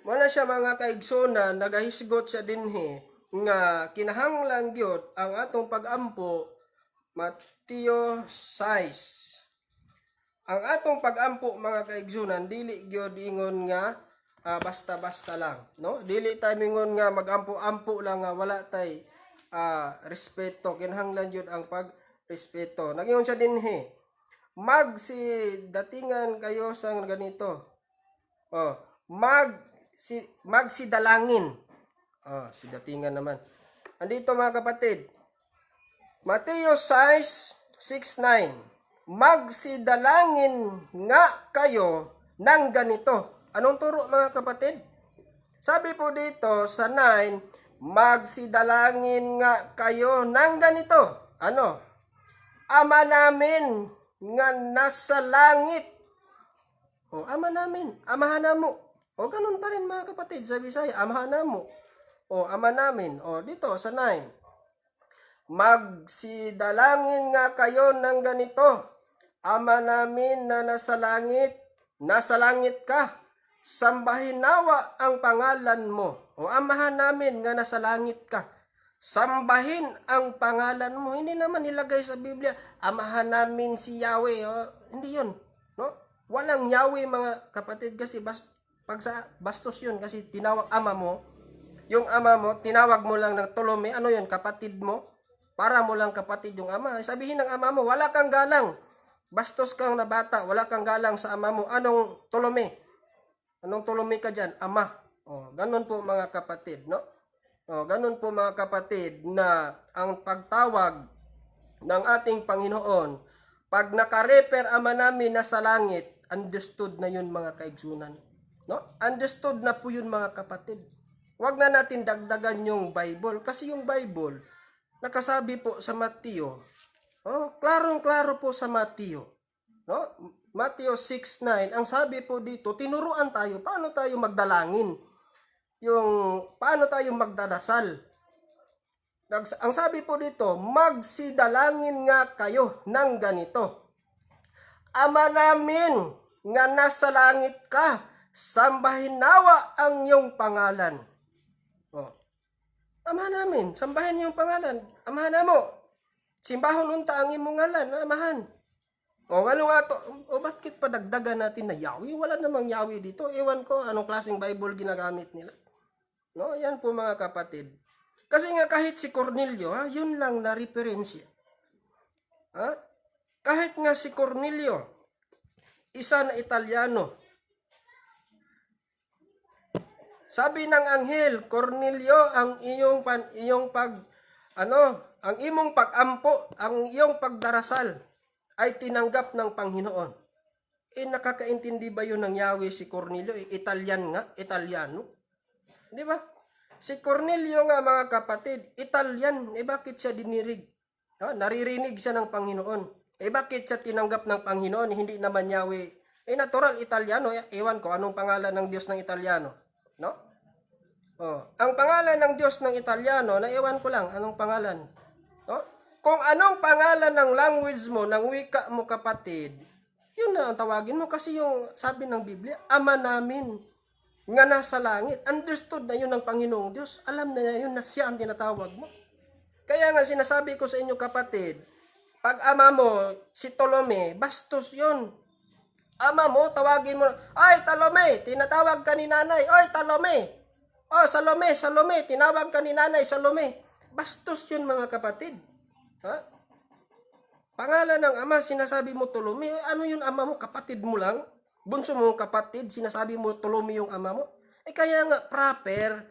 [SPEAKER 1] Wala siya, mga kaigsunan, nagahisgot siya dinhi nga kinahanglan gyud ang atong pagampo. Mateo 6. Ang atong pagampo, mga kaigsunan, dili gyud ingon nga basta-basta lang, no? Dili tayo mingon nga magampo-ampo lang nga wala tay respeto. Kinahanglan yun ang pagrespeto. Nag-ingon siya dinhi. Magsi datingan kayo sa ganito. Oh, magsidalangin. Oh, si datingan naman. Andito, mga kapatid. Mateo 6:6-9. Magsidalangin nga kayo ng ganito. Anong turo, mga kapatid? Sabi po dito sa 9, magsidalangin nga kayo ng ganito. Ano? Ama namin nga nasa langit. O, ama namin, amahan namo. O, ganun pa rin, mga kapatid, sa Bisaya, amahan namo. O, ama namin. O, dito sa 9. Magsidalangin nga kayo ng ganito. Ama namin na nasa langit ka. Sambahin nawa ang pangalan mo. O, amahan namin nga nasa langit ka. Sambahin ang pangalan mo. Hindi naman nilagay sa Biblia, amahan namin si Yahweh. O, hindi yun. No? Walang Yahweh, mga kapatid, kasi pag sa bastos yun kasi tinawag ama mo, yung ama mo, tinawag mo lang ng Tolome, ano yun, kapatid mo? Para mo lang kapatid yung ama. Sabihin ng ama mo, "Wala kang galang. Bastos kang na bata, wala kang galang sa ama mo. Anong Tolome? Anong Tolome ka dyan? Ama." O, ganun po, mga kapatid, no? O, ganun po, mga kapatid, na ang pagtawag ng ating Panginoon, pag naka-refer ama namin na sa langit, understood na yun, mga kaigsunan. No? Understood na po yun, mga kapatid. Huwag na natin dagdagan yung Bible kasi yung Bible nakasabi po sa Mateo. Oh, klarong-klaro po sa Mateo. No? Mateo 6:9, ang sabi po dito, tinuruan tayo paano tayo magdalangin. Yung paano tayo magdadasal. Ang sabi po dito, magsidalangin nga kayo ng ganito. Ama namin nga nasa langit ka, sambahin nawa ang iyong pangalan. Oh. Ama namin, sambahin yung pangalan. Amahan namo. Simbahon unta ang imong ngalan, amahan. O ano nga to? O bakit pa dagdagan natin na Yahweh? Wala namang Yahweh dito. Ewan ko anong klaseng Bible ginagamit nila. No, yan po, mga kapatid. Kasi nga kahit si Cornelio, ha, yun lang na referensya. Ha? Kahit nga si Cornelio, isa na Italiano. Sabi ng anghel, "Cornelio, ang iyong pag ano, ang imong pagampo, ang iyong pagdarasal ay tinanggap ng Panginoon." Eh, nakakaintindi ba yun ng Yahweh si Cornelio? Eh, Italian nga, Italiano. Di ba? Si Cornelio nga, mga kapatid, Italian. Eh, bakit siya dinirig? Ha? Naririnig siya ng Panginoon. Eh, bakit siya tinanggap ng Panginoon? Hindi naman Yahweh. Eh, natural, Italiano. Eh, ewan ko anong pangalan ng Diyos ng Italiano. No? Oh, ang pangalan ng Diyos ng Italiano, na ewan ko lang anong pangalan. No? Kung anong pangalan ng language mo, ng wika mo, kapatid, yun na ang tawagin mo kasi yung sabi ng Biblia, Ama namin nga nasa langit. Understood na yun ng Panginoong Diyos. Alam na niya yun na siya ang tinatawag mo. Kaya nga sinasabi ko sa inyo, kapatid, pag ama mo, si Tolome, bastos yun. Ama mo, tawagin mo, "Ay, Talome, tinatawag ka ni nanay. Ay, Talome. Oh, Salome, Salome, tinawag ka ni nanay, Salome." Bastos yun, mga kapatid. Ha? Pangalan ng ama, sinasabi mo Tolome. Eh, ano yun ama mo? Kapatid mo lang? Bunso mo kapatid, sinasabi mo Tolome yung ama mo? Eh kaya nga proper,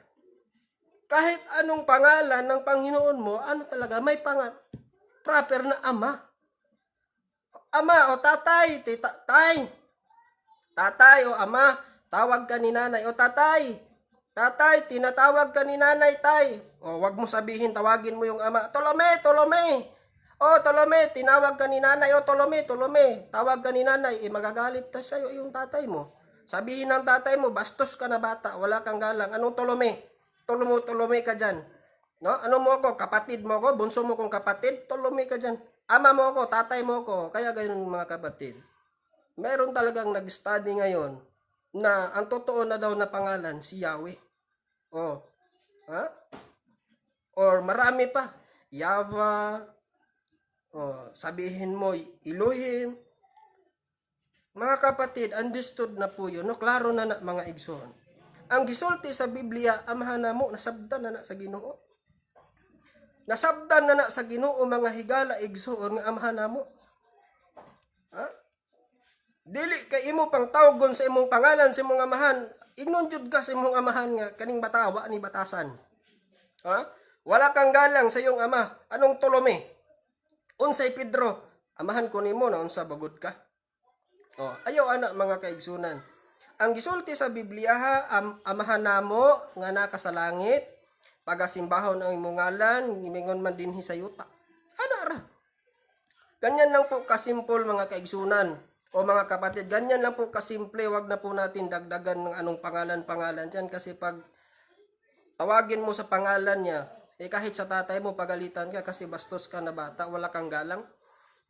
[SPEAKER 1] kahit anong pangalan ng Panginoon mo, ano talaga, may proper na ama. Ama o tatay, tita, tay. Tatay o ama, tawag ka ni nanay. O tatay, tatay, tinatawag ka ni nanay, tay. O wag mo sabihin, tawagin mo yung ama. "Tolome, Tolome. O Tolome, tinawag ka ni nanay. O Tolome, Tolome, tawag ka ni nanay." Eh magagalit ka sa'yo yung tatay mo. Sabihin ng tatay mo, "Bastos ka na bata, wala kang galang. Anong Tolome? Tolomo, Tolome ka dyan. No? Ano mo ako? Kapatid mo ako? Bunso mo kong kapatid? Tolome ka dyan. Ama mo ako, tatay mo ako." Kaya ganun, mga kapatid. Meron talagang nag-study ngayon na ang totoo na daw na pangalan si Yahweh. Oh. Ha? Or marami pa. Yava. Oh, sabihin mo Elohim. Mga kapatid, understood na po yun. No, klaro na na, mga igsoon. Ang gisulti sa Biblia, amahan na mo, nasabdan na na sa Ginoo. Nasabdan na na sa Ginoo, mga higala igsuon, nga amahan namo. Ha? Dili kay imo pang tawgon sa imong pangalan sa imong amahan, ingnon jud ka sa imong amahan nga kaning batawa ni batasan. Ha? Wala kang galang sa iyong ama. Anong Tolome? Unsay Pedro? Amahan ko nimo na unsa bagod ka? Oh, ayaw ana, mga kaigsunan. Ang gisulti sa Biblia ha, "Amahan namo nga naka sa langit, pagasimbahon ang imong ngalan, ingon man dinhi sa yuta." Ana ra. Ganyan lang po kasimple, mga kaigsunan o mga kapatid. Ganyan lang po kasimple. Wag na po natin dagdagan ng anong pangalan-pangalan dyan kasi pag tawagin mo sa pangalan niya, eh kahit sa tatay mo pagalitan ka kasi bastos ka na bata, wala kang galang.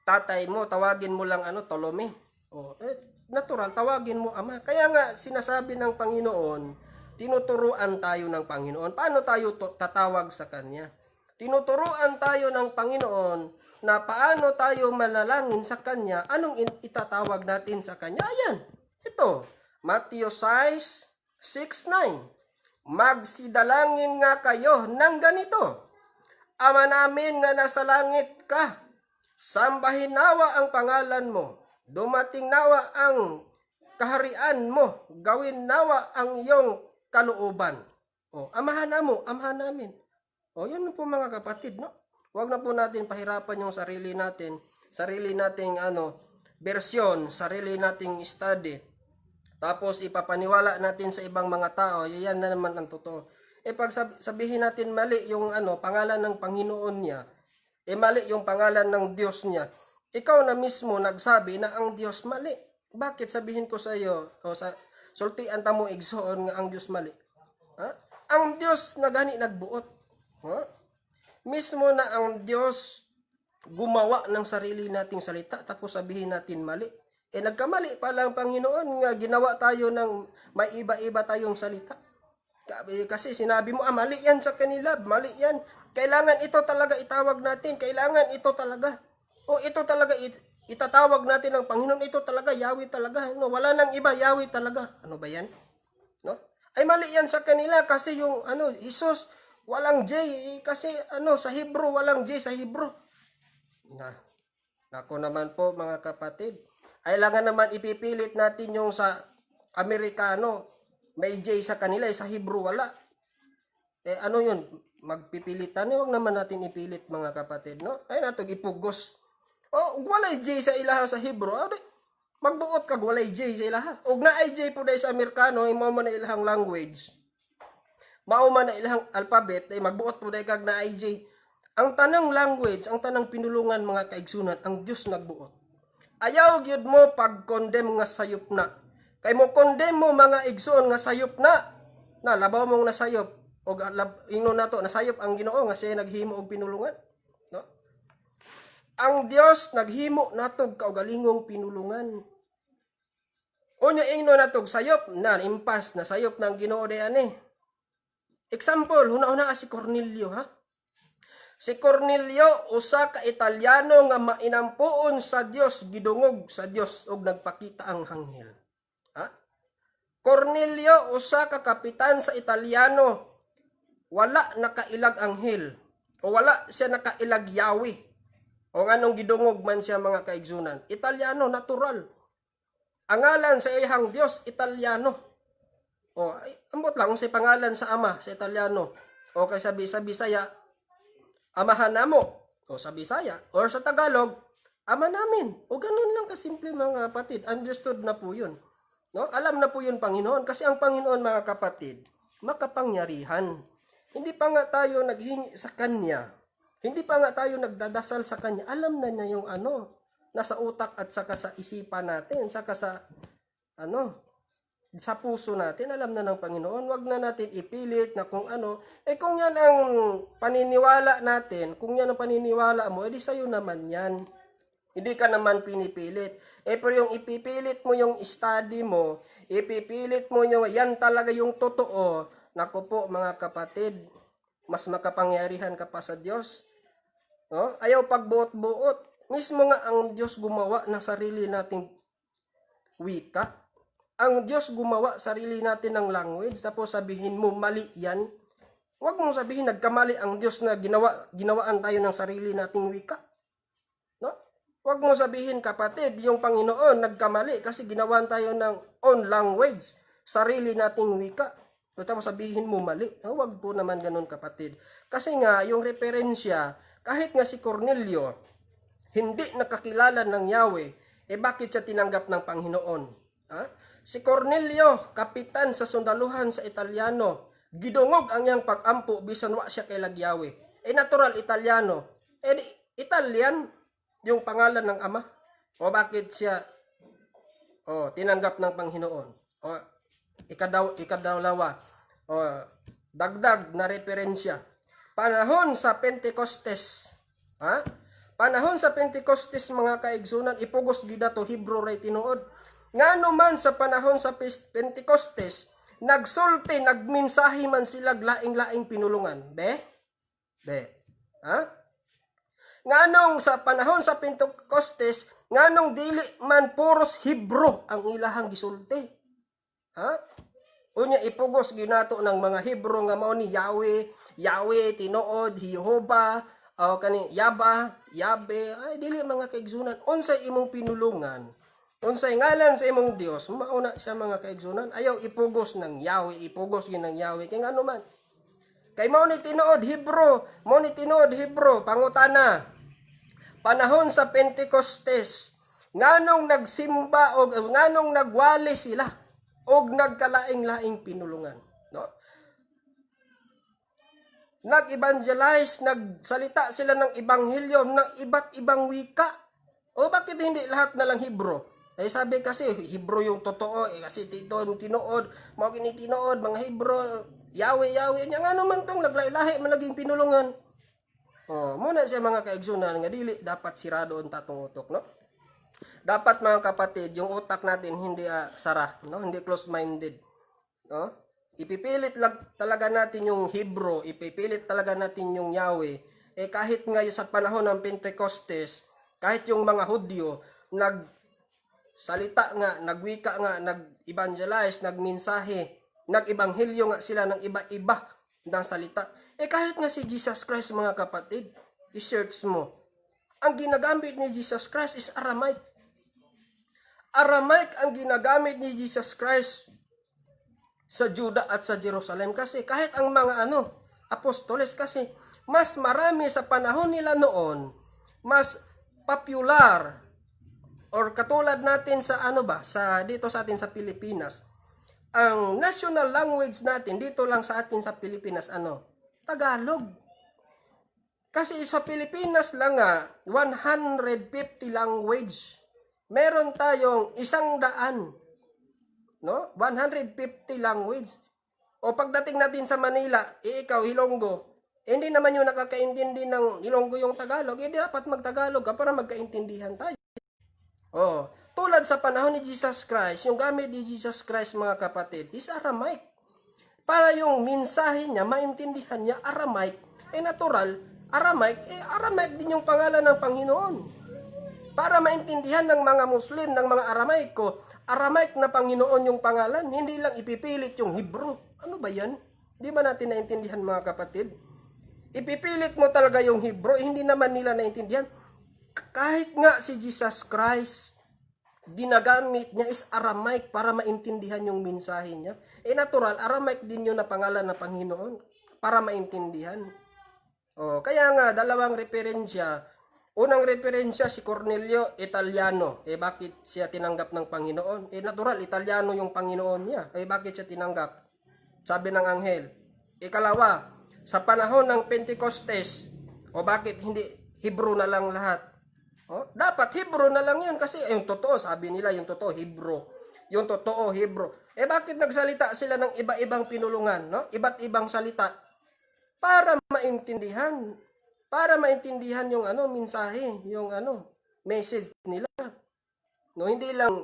[SPEAKER 1] Tatay mo, tawagin mo lang ano, Tolome. O, eh, natural, tawagin mo ama. Kaya nga sinasabi ng Panginoon, tinuturuan tayo ng Panginoon. Paano tayo tatawag sa Kanya? Tinuturuan tayo ng Panginoon na paano tayo manalangin sa Kanya, anong itatawag natin sa Kanya. Ayan, ito, Matthew 6, 6, 9. "Magsidalangin nga kayo ng ganito: Ama namin nga nasa langit ka, sambahin nawa ang pangalan mo. Dumating nawa ang kaharian mo. Gawin nawa ang iyong kalooban." O, amahan namo, amahan namin. O, yun po, mga kapatid, no? Huwag na po natin pahirapan yung sarili natin, sarili nating ano, version, sarili nating study. Tapos ipapaniwala natin sa ibang mga tao, yan na naman ang totoo. Eh pag sabihin natin mali yung ano, pangalan ng Panginoon niya, eh mali yung pangalan ng Diyos niya. Ikaw na mismo nagsabi na ang Diyos mali. Bakit sabihin ko sa iyo o sa sultian ta mo, igsoon, nga ang Diyos mali? Ha? Ang Diyos na gani nagbuot. Ha? Mismo na ang Diyos gumawa ng sarili nating salita tapos sabihin natin mali. Eh nagkamali pa lang Panginoon nga ginawa tayo ng may iba-iba tayong salita. Kasi sinabi mo, "Ah, mali yan sa kanila, mali yan. Kailangan ito talaga itawag natin, kailangan ito talaga. O ito talaga itatawag natin ng Panginoon, ito talaga, Yahweh talaga. No, wala nang iba, Yahweh talaga." Ano ba yan? No? Ay mali yan sa kanila kasi yung ano, Jesus, walang J eh, kasi ano, sa Hebrew walang J sa Hebrew. Na. Nako naman po, mga kapatid. Kailangan naman ipipilit natin yung sa Amerikano. May J sa kanila, eh, sa Hebrew wala. Eh ano yun? Magpipilitan eh, wag naman natin ipilit, mga kapatid, no? Ay nato ipugos. Oh, ug walay J sa ilaha sa Hebrew. Ah, di, magbuot kag walay J sa ilaha. Ug naay J po sa Amerikano, mao man na ilahang language. Mao man na ilahang alphabet, ay magbuot po kag naay J. Ang tanang language, ang tanang pinulungan, mga kaigsunan, ang Dios nagbuot. Ayaw gyud mo pag-condemn nga sayop na. Kay mo condemn mo, mga igsoon, nga sayop na. Na labaw mong nasayop og ingnon nato nasayop ang Ginoo nga siya naghimo og pinulungan. No? Ang Dios naghimo natog kaugalingong pinulungan. Unya ingnon natog sayop na, impas na sayop ng Ginoo di ani. Example, huna-huna si Cornelio ha. Si Cornelio, usa ka Italiano nga mainampuon sa Dios, gidungog sa Dios ug nagpakita ang anghel. Ha? Cornelio, usa ka kapitan sa Italiano, wala nakailag anghel o wala siya nakailag Yahweh. O nganong gidungog man siya, mga kaigsunan? Italiano, natural. Ang ngalan sa iyang Dios, Italiano. O ay, ambot lang unsay pangalan sa ama sa Italiano. O kay sabi sa Bisaya, amahan namo. O sa Bisaya or sa Tagalog, ama namin. O ganun lang kasimple, mga kapatid. Understood na po 'yun. No? Alam na po 'yun Panginoon kasi ang Panginoon, mga kapatid, makapangyarihan. Hindi pa nga tayo naghingi sa Kanya. Hindi pa nga tayo nagdadasal sa Kanya. Alam na niya yung ano, nasa utak at saka sa isipan natin, saka sa ano, sa puso natin, alam na ng Panginoon. Wag na natin ipilit na kung ano. Eh kung yan ang paniniwala natin, kung yan ang paniniwala mo, edi sa'yo naman yan. Hindi ka naman pinipilit. Eh pero yung ipipilit mo yung study mo, ipipilit mo yung yan talaga yung totoo, naku po, mga kapatid, mas makapangyarihan ka pa sa Diyos. No? Ayaw pagbuot-buot. Mismo nga ang Diyos gumawa ng sarili nating wika. Ang Diyos gumawa sarili natin ng language, tapos sabihin mo mali yan. Huwag mong sabihin nagkamali ang Diyos na ginawaan tayo ng sarili nating wika. No? Huwag mo sabihin, kapatid, yung Panginoon nagkamali kasi ginawaan tayo ng own language, sarili nating wika. So, tapos sabihin mo mali. No, huwag po naman ganun, kapatid. Kasi nga, yung referensya, kahit nga si Cornelio, hindi nakakilala ng Yahweh, eh bakit siya tinanggap ng Panginoon? Ha? Si Cornelio, kapitan sa sundaluhan sa Italiano, gidungog ang iyang pag-ampo bisan wa siya kailag Yahweh. Eh natural Italiano. Eh di, Italian yung pangalan ng ama. O bakit siya, oh, tinanggap ng Panginoon? O ikadalawa, o dagdag na referensya. Panahon sa Pentecostes. Ha? Panahon sa Pentecostes, mga kaigsunan, ipugos gyud to, Hebrew ray tinuod. Ngano man sa panahon sa Pentecostes, nagsulti, nagminsahi man sila laing-laing pinulungan? Be? Be. Ha? Nganong sa panahon sa Pentecostes, nganong dili man puros Hebrew ang ilahang gisulti? Ha? Unya ipugos ginato ng mga Hebrew nga mao ni Yahweh, Yahweh tinuod, Jehova, o kani Yaba, Yabe, ay dili, mga kaigsunan. Unsay imong pinulungan? Unsay ngalan sa imong Dios? Mauna siya, mga kaigsunan. Ayaw ipugos ng Yahweh, ipugos gyud ng Yahweh kay ngano man? Kay mao ni tinuod Hebrew, mao ni tinuod Hebrew, pangutana. Panahon sa Pentecostes, nganong nagsimba o nganong nagwali sila og nagkalaing-laing pinulungan, no? Nag-evangelize, nagsalita sila ng ebanghelyo ng iba't ibang wika. O bakit hindi lahat na lang Hebrew? Eh sabi kasi Hebrew yung totoo eh, kasi tito tinuod, mao kini tinuod mga Hebrew, Yahweh, Yahweh. Nya ngano man tong naglahi-lahi man naging pinulungan? Oh, muna siya, mga kaigsunan, nga dili dapat sirado ang tatong utok, no? Dapat, mga kapatid, yung utak natin hindi sara, no? Hindi close-minded, no? Ipipilit lang talaga natin yung Hebrew, ipipilit talaga natin yung Yahweh. Eh kahit nga sa panahon ng Pentecostes, kahit yung mga Hudyo nag salita nga, nagwika nga, nag-evangelize, nagminsahe, nag-ebanghelyo nga sila ng iba-iba ng salita. Eh kahit nga si Jesus Christ, mga kapatid, i-search mo, ang ginagamit ni Jesus Christ is Aramaic. Aramaic ang ginagamit ni Jesus Christ sa Juda at sa Jerusalem kasi kahit ang mga ano, apostoles, kasi mas marami sa panahon nila noon, mas popular or katulad natin sa ano ba, sa dito sa atin sa Pilipinas, ang national language natin dito lang sa atin sa Pilipinas, ano? Tagalog. Kasi sa Pilipinas lang nga, 150 language. Meron tayong 100. No? 150 language. O pagdating natin sa Manila, eh, ikaw, Ilonggo, eh, hindi naman yung nakakaintindi ng Ilonggo yung Tagalog, eh di dapat magtagalog ka para magkaintindihan tayo. Oh, tulad sa panahon ni Jesus Christ, yung gamit ni Jesus Christ, mga kapatid, is Aramaic. Para yung mensahe niya, maintindihan niya, Aramaic, eh natural, Aramaic, eh Aramaic din yung pangalan ng Panginoon. Para maintindihan ng mga Muslim, ng mga Aramaiko, Aramaic na Panginoon yung pangalan, hindi lang ipipilit yung Hebrew. Ano ba yan? Di ba natin naintindihan, mga kapatid? Ipipilit mo talaga yung Hebrew, eh, hindi naman nila naintindihan. Kahit nga si Jesus Christ, ginagamit niya is Aramaic para maintindihan yung mensahe niya. Eh natural, Aramaic din yun na pangalan ng Panginoon para maintindihan. Oh, kaya nga dalawang referensya. Unang referensya, si Cornelio, Italiano. Eh bakit siya tinanggap ng Panginoon? Eh natural, Italiano yung Panginoon niya. Eh bakit siya tinanggap? Sabi ng anghel. Ikalawa, sa panahon ng Pentecostes, o bakit hindi Hebrew na lang lahat? Oh, dapat Hebrew na lang yun kasi eh, yung totoo, sabi nila, yung totoo Hebrew. Yung totoo Hebrew. Eh bakit nagsalita sila ng iba-ibang pinulungan, no? Iba't ibang salita para maintindihan. Para maintindihan yung ano, mensahe, yung ano, message nila. No, hindi lang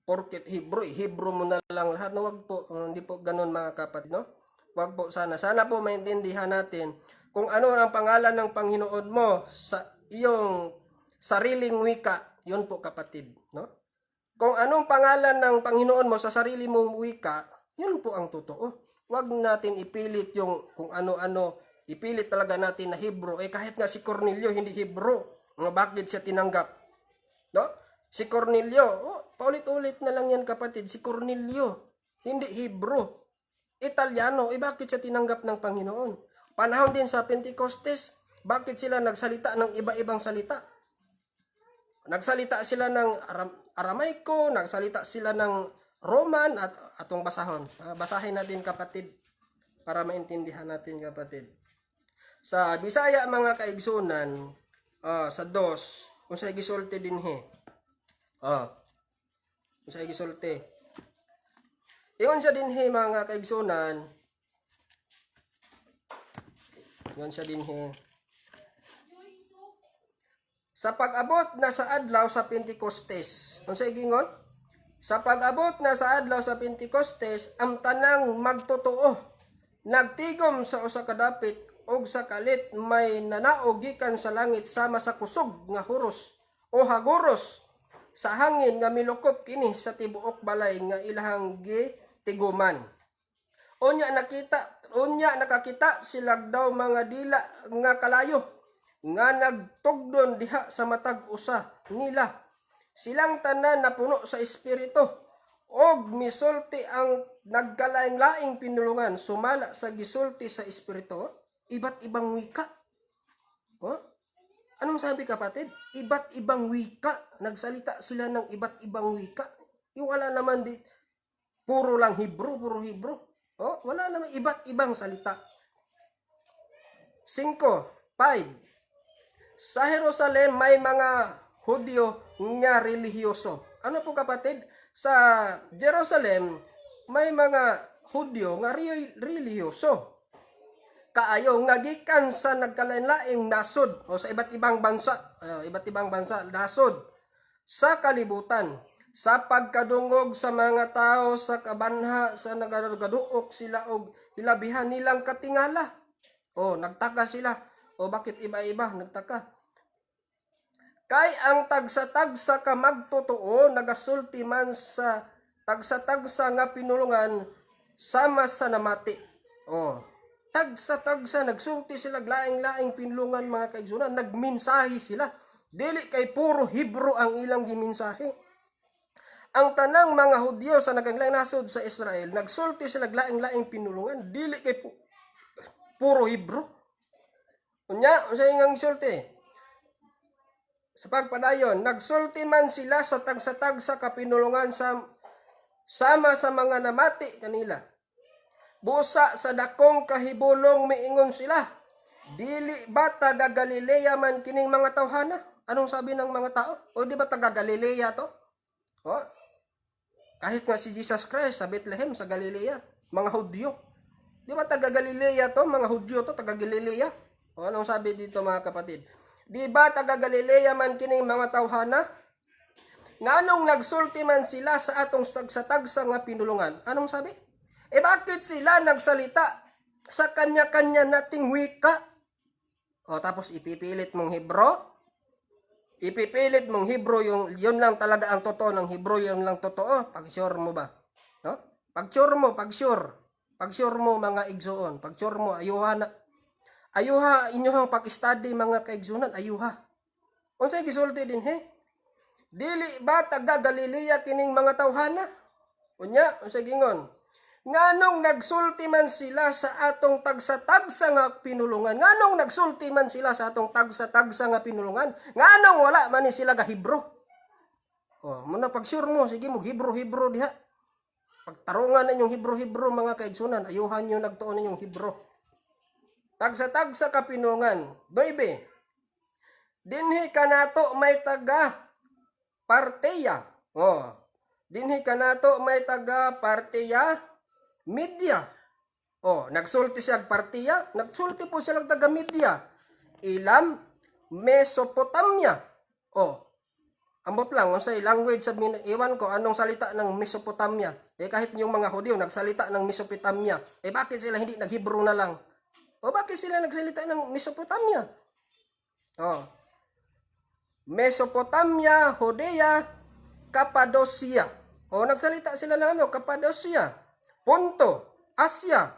[SPEAKER 1] porket Hebrew, eh, Hebrew mo na lang lahat. No, wag po, hindi po ganun, mga kapatid, no? Wag po sana. Sana po maintindihan natin kung ano ang pangalan ng Panginoon mo sa iyong sariling wika, yun po, kapatid, no? Kung anong pangalan ng Panginoon mo sa sarili mong wika, yun po ang totoo. Wag natin ipilit yung kung ano-ano, ipilit talaga natin na Hebrew. Eh kahit nga si Cornelio hindi Hebrew, nga bakit siya tinanggap? No? Si Cornelio, oh, paulit-ulit na lang yan, kapatid, si Cornelio, hindi Hebrew. Italiano, eh bakit siya tinanggap ng Panginoon? Panahon din sa Pentecostes, bakit sila nagsalita ng iba-ibang salita? Nagsalita sila ng Aramaiko, nagsalita sila ng Roman at atong basahon. Ah, basahin natin, kapatid, para maintindihan natin, kapatid. Sa Bisaya, mga kaigsunan, sa dos, unsay gisulti dinhi? Unsay gisulti? Ingon siya dinhi, mga kaigsunan. Ingon siya dinhi. Sa pag-abot na sa adlaw sa Pentecostes. Unsay gingon? Sa pag-abot na sa adlaw sa Pentecostes, ang tanang magtotoo nagtigom sa usa ka dapit ug sa kalit may nanaog gikan sa langit sama sa kusog nga huros o haguros sa hangin nga milukop kini sa tibuok balay nga ilahang gitiguman. Unya nakakita sila daw mga dila nga kalayo nga nagtugdon diha sa matag usa nila. Silang tanan napuno sa Espiritu og misulti ang nagkalaing-laing pinulungan sumala sa gisulti sa Espiritu. Iba't ibang wika. Oh? Anong sabi, kapatid? Iba't ibang wika. Nagsalita sila ng iba't ibang wika. Yung wala naman di puro lang Hebrew, puro Hebrew. Oh, wala naman, iba't ibang salita. 5, 5. Sa Jerusalem may mga Hudyo nga relihiyoso. Ano po, kapatid? Sa Jerusalem may mga Hudyo nga relihiyoso. Kaayo nga gikan sa nagkalain-laing nasod o sa iba't ibang bansa, iba't ibang bansa, nasod sa kalibutan. Sa pagkadungog sa mga tao sa kabanha sa nagaduok sila og hilabihan nilang katingala. O nagtaka sila. O bakit iba-iba? Nagtaka. Kay ang tagsa-tagsa ka magtotoo nagasulti man sa tagsa-tagsa nga pinulungan sama sa namati. O, tagsa-tagsa nagsulti sila laing-laing pinulungan, mga kaigsunan, nagminsahe sila. Dili kay puro Hebrew ang ilang giminsahe. Ang tanang mga Hudyo sa naganglaing nasod sa Israel, nagsulti sila laing-laing pinulungan, dili kay puro Hebrew. Unya, unsay nga sulti? Sa pagpadayon, nagsulti man sila sa tagsa-tagsa kapinulungan sa sama sa mga namati kanila. Busa sa dakong kahibulong miingon sila, "Dili ba taga Galilea man kining mga tawhana?" Anong sabi ng mga tao? O di ba taga Galilea to? O, kahit nga si Jesus Christ sa Bethlehem sa Galilea, mga Hudyo. Di ba taga Galilea to? Mga Hudyo to, taga Galilea. O anong sabi dito, mga kapatid? Di ba taga Galilea man kining mga tawhana? Nganong nagsulti man sila sa atong tagsa-tagsa nga pinulungan? Anong sabi? Eh bakit sila nagsalita sa kanya-kanya nating wika? O tapos ipipilit mong Hebro? Ipipilit mong Hebro yung yun lang talaga ang totoo ng Hebro, yun lang totoo. Pag sure mo ba? No? Pag sure mo, pag sure. Pag sure mo, mga igsoon, pag sure mo, ayuha na. Ayuha inyong pag-study, mga kaigsunan, ayuha. Unsay gisulti dinhi? Dili ba taga Galilea kining mga tawhana? Unya, unsay gingon? Nganong nagsulti man sila sa atong tagsa-tagsa nga pinulungan? Nganong nagsulti man sila sa atong tagsa-tagsa nga pinulungan? Nganong wala man ni sila ga Hebro? Oh, muna pag sure mo, sige mo Hebro-Hebro diha. Pagtarungan ninyong Hebro-Hebro, mga kaigsunan, ayuhan nyo nagtuon ninyong Hebro. Tagsa-tagsa kapinungan. 9. Dinhi kanato may taga Parteya. Oh. Dinhi kanato may taga Parteya, Media. Oh, nagsulti siya og Parteya, nagsulti po siya og taga Media. Ilam, Mesopotamia. Oh. Ambot lang unsay language sa iwan ko anong salita ng Mesopotamia. Eh kahit yung mga Hudyo nagsalita ng Mesopotamia. Eh bakit sila hindi nag-Hebrew na lang? O bakit sila nagsalita ng Mesopotamia? Oh. Mesopotamia, Judea, Cappadocia. O nagsalita sila ng ano, Cappadocia. Ponto, Asia,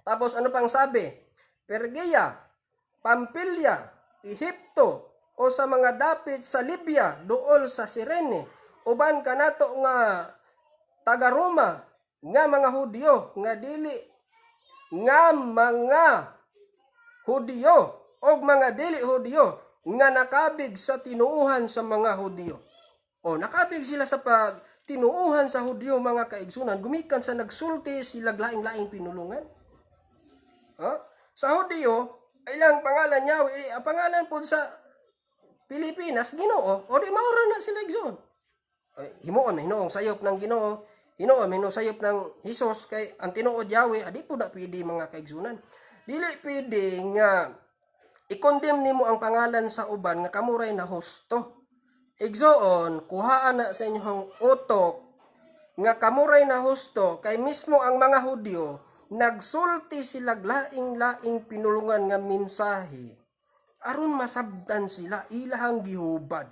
[SPEAKER 1] Tapos ano pang sabi? Pergia, Pampilya, Ehipto, o sa mga dapit sa Libya, duol sa Sirene, uban kanato nga taga Roma, nga mga Hudyo, nga dili nga mga Hudyo og mga dili Hudyo nga nakabig sa tinuuhan sa mga Hudyo. O nakabig sila sa pag tinuuhan sa Hudyo, mga kaigsunan, gumikan sa nagsulti sila laing-laing pinulungan. Ha? Sa Hudyo, ilang pangalan niya, ang pangalan po sa Pilipinas, Ginoo, o di maura na sila, igsoon. Ay, himuon, hinuong sayop ng Ginoo, hinuon, hinuong sayop ng Hesus, kay ang tinuod Yahweh, adi po da pwede, mga kaigsunan. Dili pwede nga i-condemn nimo ang pangalan sa uban nga kamuray na husto. Igsoon, kuhaan na sa inyong utok nga kamuray na husto kay mismo ang mga Hudyo nagsulti sila laing-laing pinulungan nga mensahe aron masabtan sila, ilahang gihubad.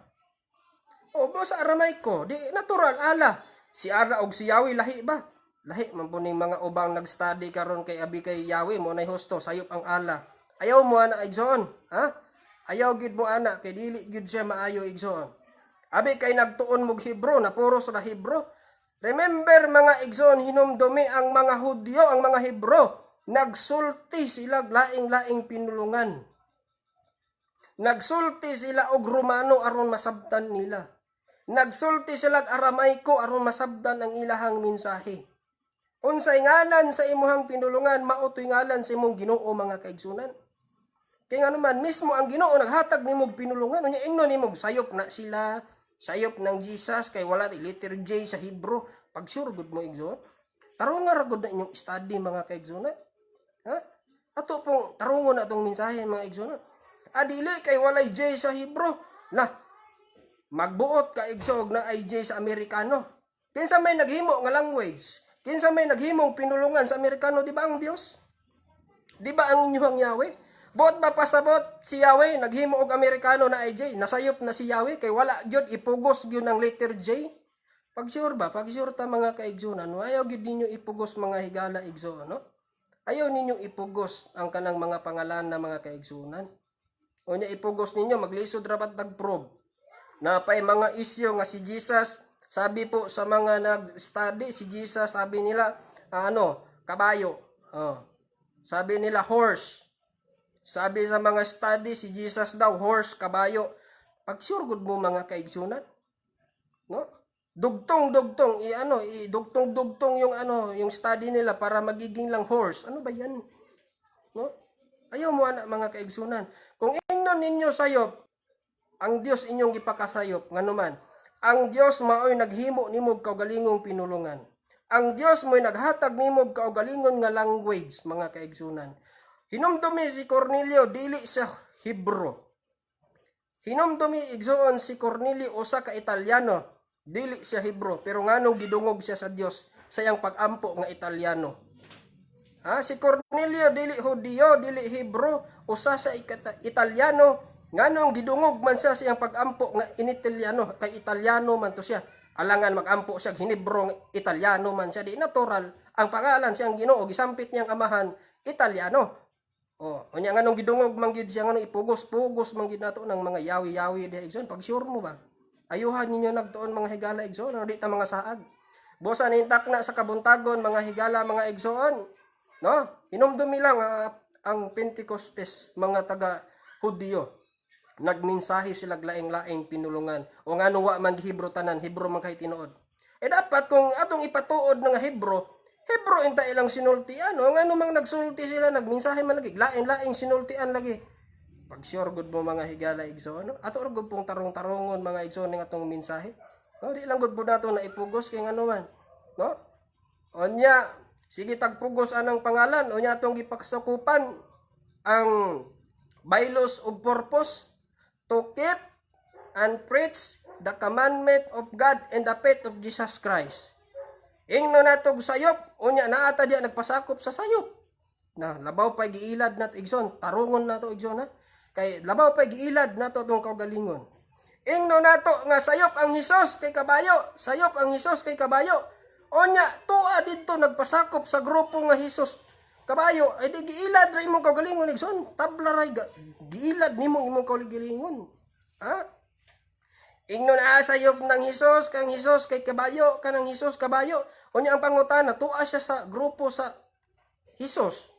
[SPEAKER 1] O ba sa Aramaico, di natural ala. Si Ara og si Yahweh lahi ba? Lahi man po ning mga ubang nag-study karon kay abi kay Yahweh mo nay husto, sayop ang ala. Ayaw mo ana, igsoon, ha? Ayaw gid mo ana kay dili gid siya maayo, igsoon. Abi kay nagtuon mog Hebro na puros ra Hebro. Remember, mga igsoon, hinumdumi ang mga Hudyo, ang mga Hebro, nagsulti sila laing-laing pinulungan. Nagsulti sila og Romano aron masabtan nila. Nagsulti sila og Aramaico aron masabtan ang ilahang mensahe. Unsay ngalan sa imuhang pinulungan, mao to'y ngalan sa imong Ginoo, mga kaigsunan. Kay nga naman mismo ang Ginoo naghatag nimog pinulungan, unya ingnon nimog sayop na sila, sayop ng Jesus kay wala letter J sa Hebrew. Pag sure gud mo, igsoon. Tarungan ra gud na inyong study, mga kaigsunan. Ha? Ato pong tarungon na atong mensahe, mga igsoon. Adili kay walay J sa Hebrew. Na magbuot ka, igsoog, na ay J sa Amerikano. Kinsa may naghimo nga language? Kinsa may naghimong pinulungan sa Amerikano? Di ba ang Dios? Di ba ang inyong Yahweh? Buot ba pasabot si Yahweh naghimo og Amerikano na ay J? Nasayop na si Yahweh kay wala gyud ipugos gyud ng letter J. Pag sure ba? Pag sure ta, mga kaigsunan, no? Ayaw gyud ninyo ipugos, mga higala, igsoon, no? Ayaw ninyo ipugos ang kanang mga pangalan na, mga kaigsunan. O nya ipugos ninyo, maglisod ra ba't nag-prove. Napay mga isyu nga si Jesus, sabi po sa mga nag-study, si Jesus, sabi nila, ano, kabayo. Oh. Sabi nila horse. Sabi sa mga study, si Jesus daw, horse, kabayo. Pag sure good mo, mga kaigsunan. No? Dugtong dugtong i ano, i dugtong dugtong yung ano, yung study nila para magiging lang horse. Ano ba 'yan? No? Ayaw mo ana, mga kaigsunan. Kung ingnon ninyo sayop, ang Dios inyong gipakasayop, nganuman, ang Dios maoy naghimo nimo kaugalingong pinulungan. Ang Dios mo'y naghatag nimo kaugalingon nga language, mga kaigsunan. Hinumdumi si Cornelio dili sa Hebro. Hinumdumi, igsoon, si Cornelio usa ka Italiano, dili siya Hebro, pero nganong gidungog siya sa Dios sa iyang pag-ampo nga Italiano? Ha, si Cornelio dili Hudiyo, dili Hebro, usa sa Italiano, nganong gidungog man siya sa iyang pag-ampo nga initaliano, kay Italiano man to siya. Alangan mag-ampo siya Hinebro nga Italiano man siya, di natural ang pangalan siyang Ginoo gisampit niyang amahan Italiano. Oh, unya nganong gidungog man gyud siya, nganong ipugos-pugos man gyud nato ng mga yawi-yawi diha, igsoon? Pag sure mo ba? Ayuhan ninyo nagtuon, mga higala, igsoon, ano, di ta mga saag. Bosa nintak na sa kabuntagon, mga higala, mga igsoon. No? Hinumdumi lang ang Pentecostes, mga taga Hudiyo. Nagmensahe sila laing-laing pinulungan. O ngano wa man Hebro tanan, Hebro man kay tinuod. Eh dapat kung atong ipatuod nga Hebro, Hebro inta ilang sinultian. O ngano mang nagsulti sila, nagmensahe man lagi, lain-laing sinultian lagi. Pag sure good mo, mga higala, igsoon, no? Ato ra gud pong tarong-tarongon, mga igsoon, ning atong mensahe. No, di lang gud po nato na ipugos kay ngano man. No? Onya, sige tagpugos anang pangalan, onya atong gipaksakupan ang bylaws ug purpose to keep and preach the commandment of God and the faith of Jesus Christ. Ingno natog sayop, unya naa ta diya nagpasakop sa sayop. Na labaw pa giilad nato, igsoon, tarungon nato, igsoon, ha. Kay labaw pa giilad nato atong kaugalingon. Ingno nato nga sayop ang Hesus kay kabayo, sayop ang Hesus kay kabayo. Onya tuwa didto nagpasakop sa grupo nga Hesus. Kabayo, ay di giilad ra imong kaugalingon, igsoon. Tabla ra giilad nimo imong kaugalingon. Ha? Ingnon a sayop ng Hesus kang Hesus kay kabayo, kanang Hesus kabayo. Unya ang pangutana, tuwa siya sa grupo sa Hesus.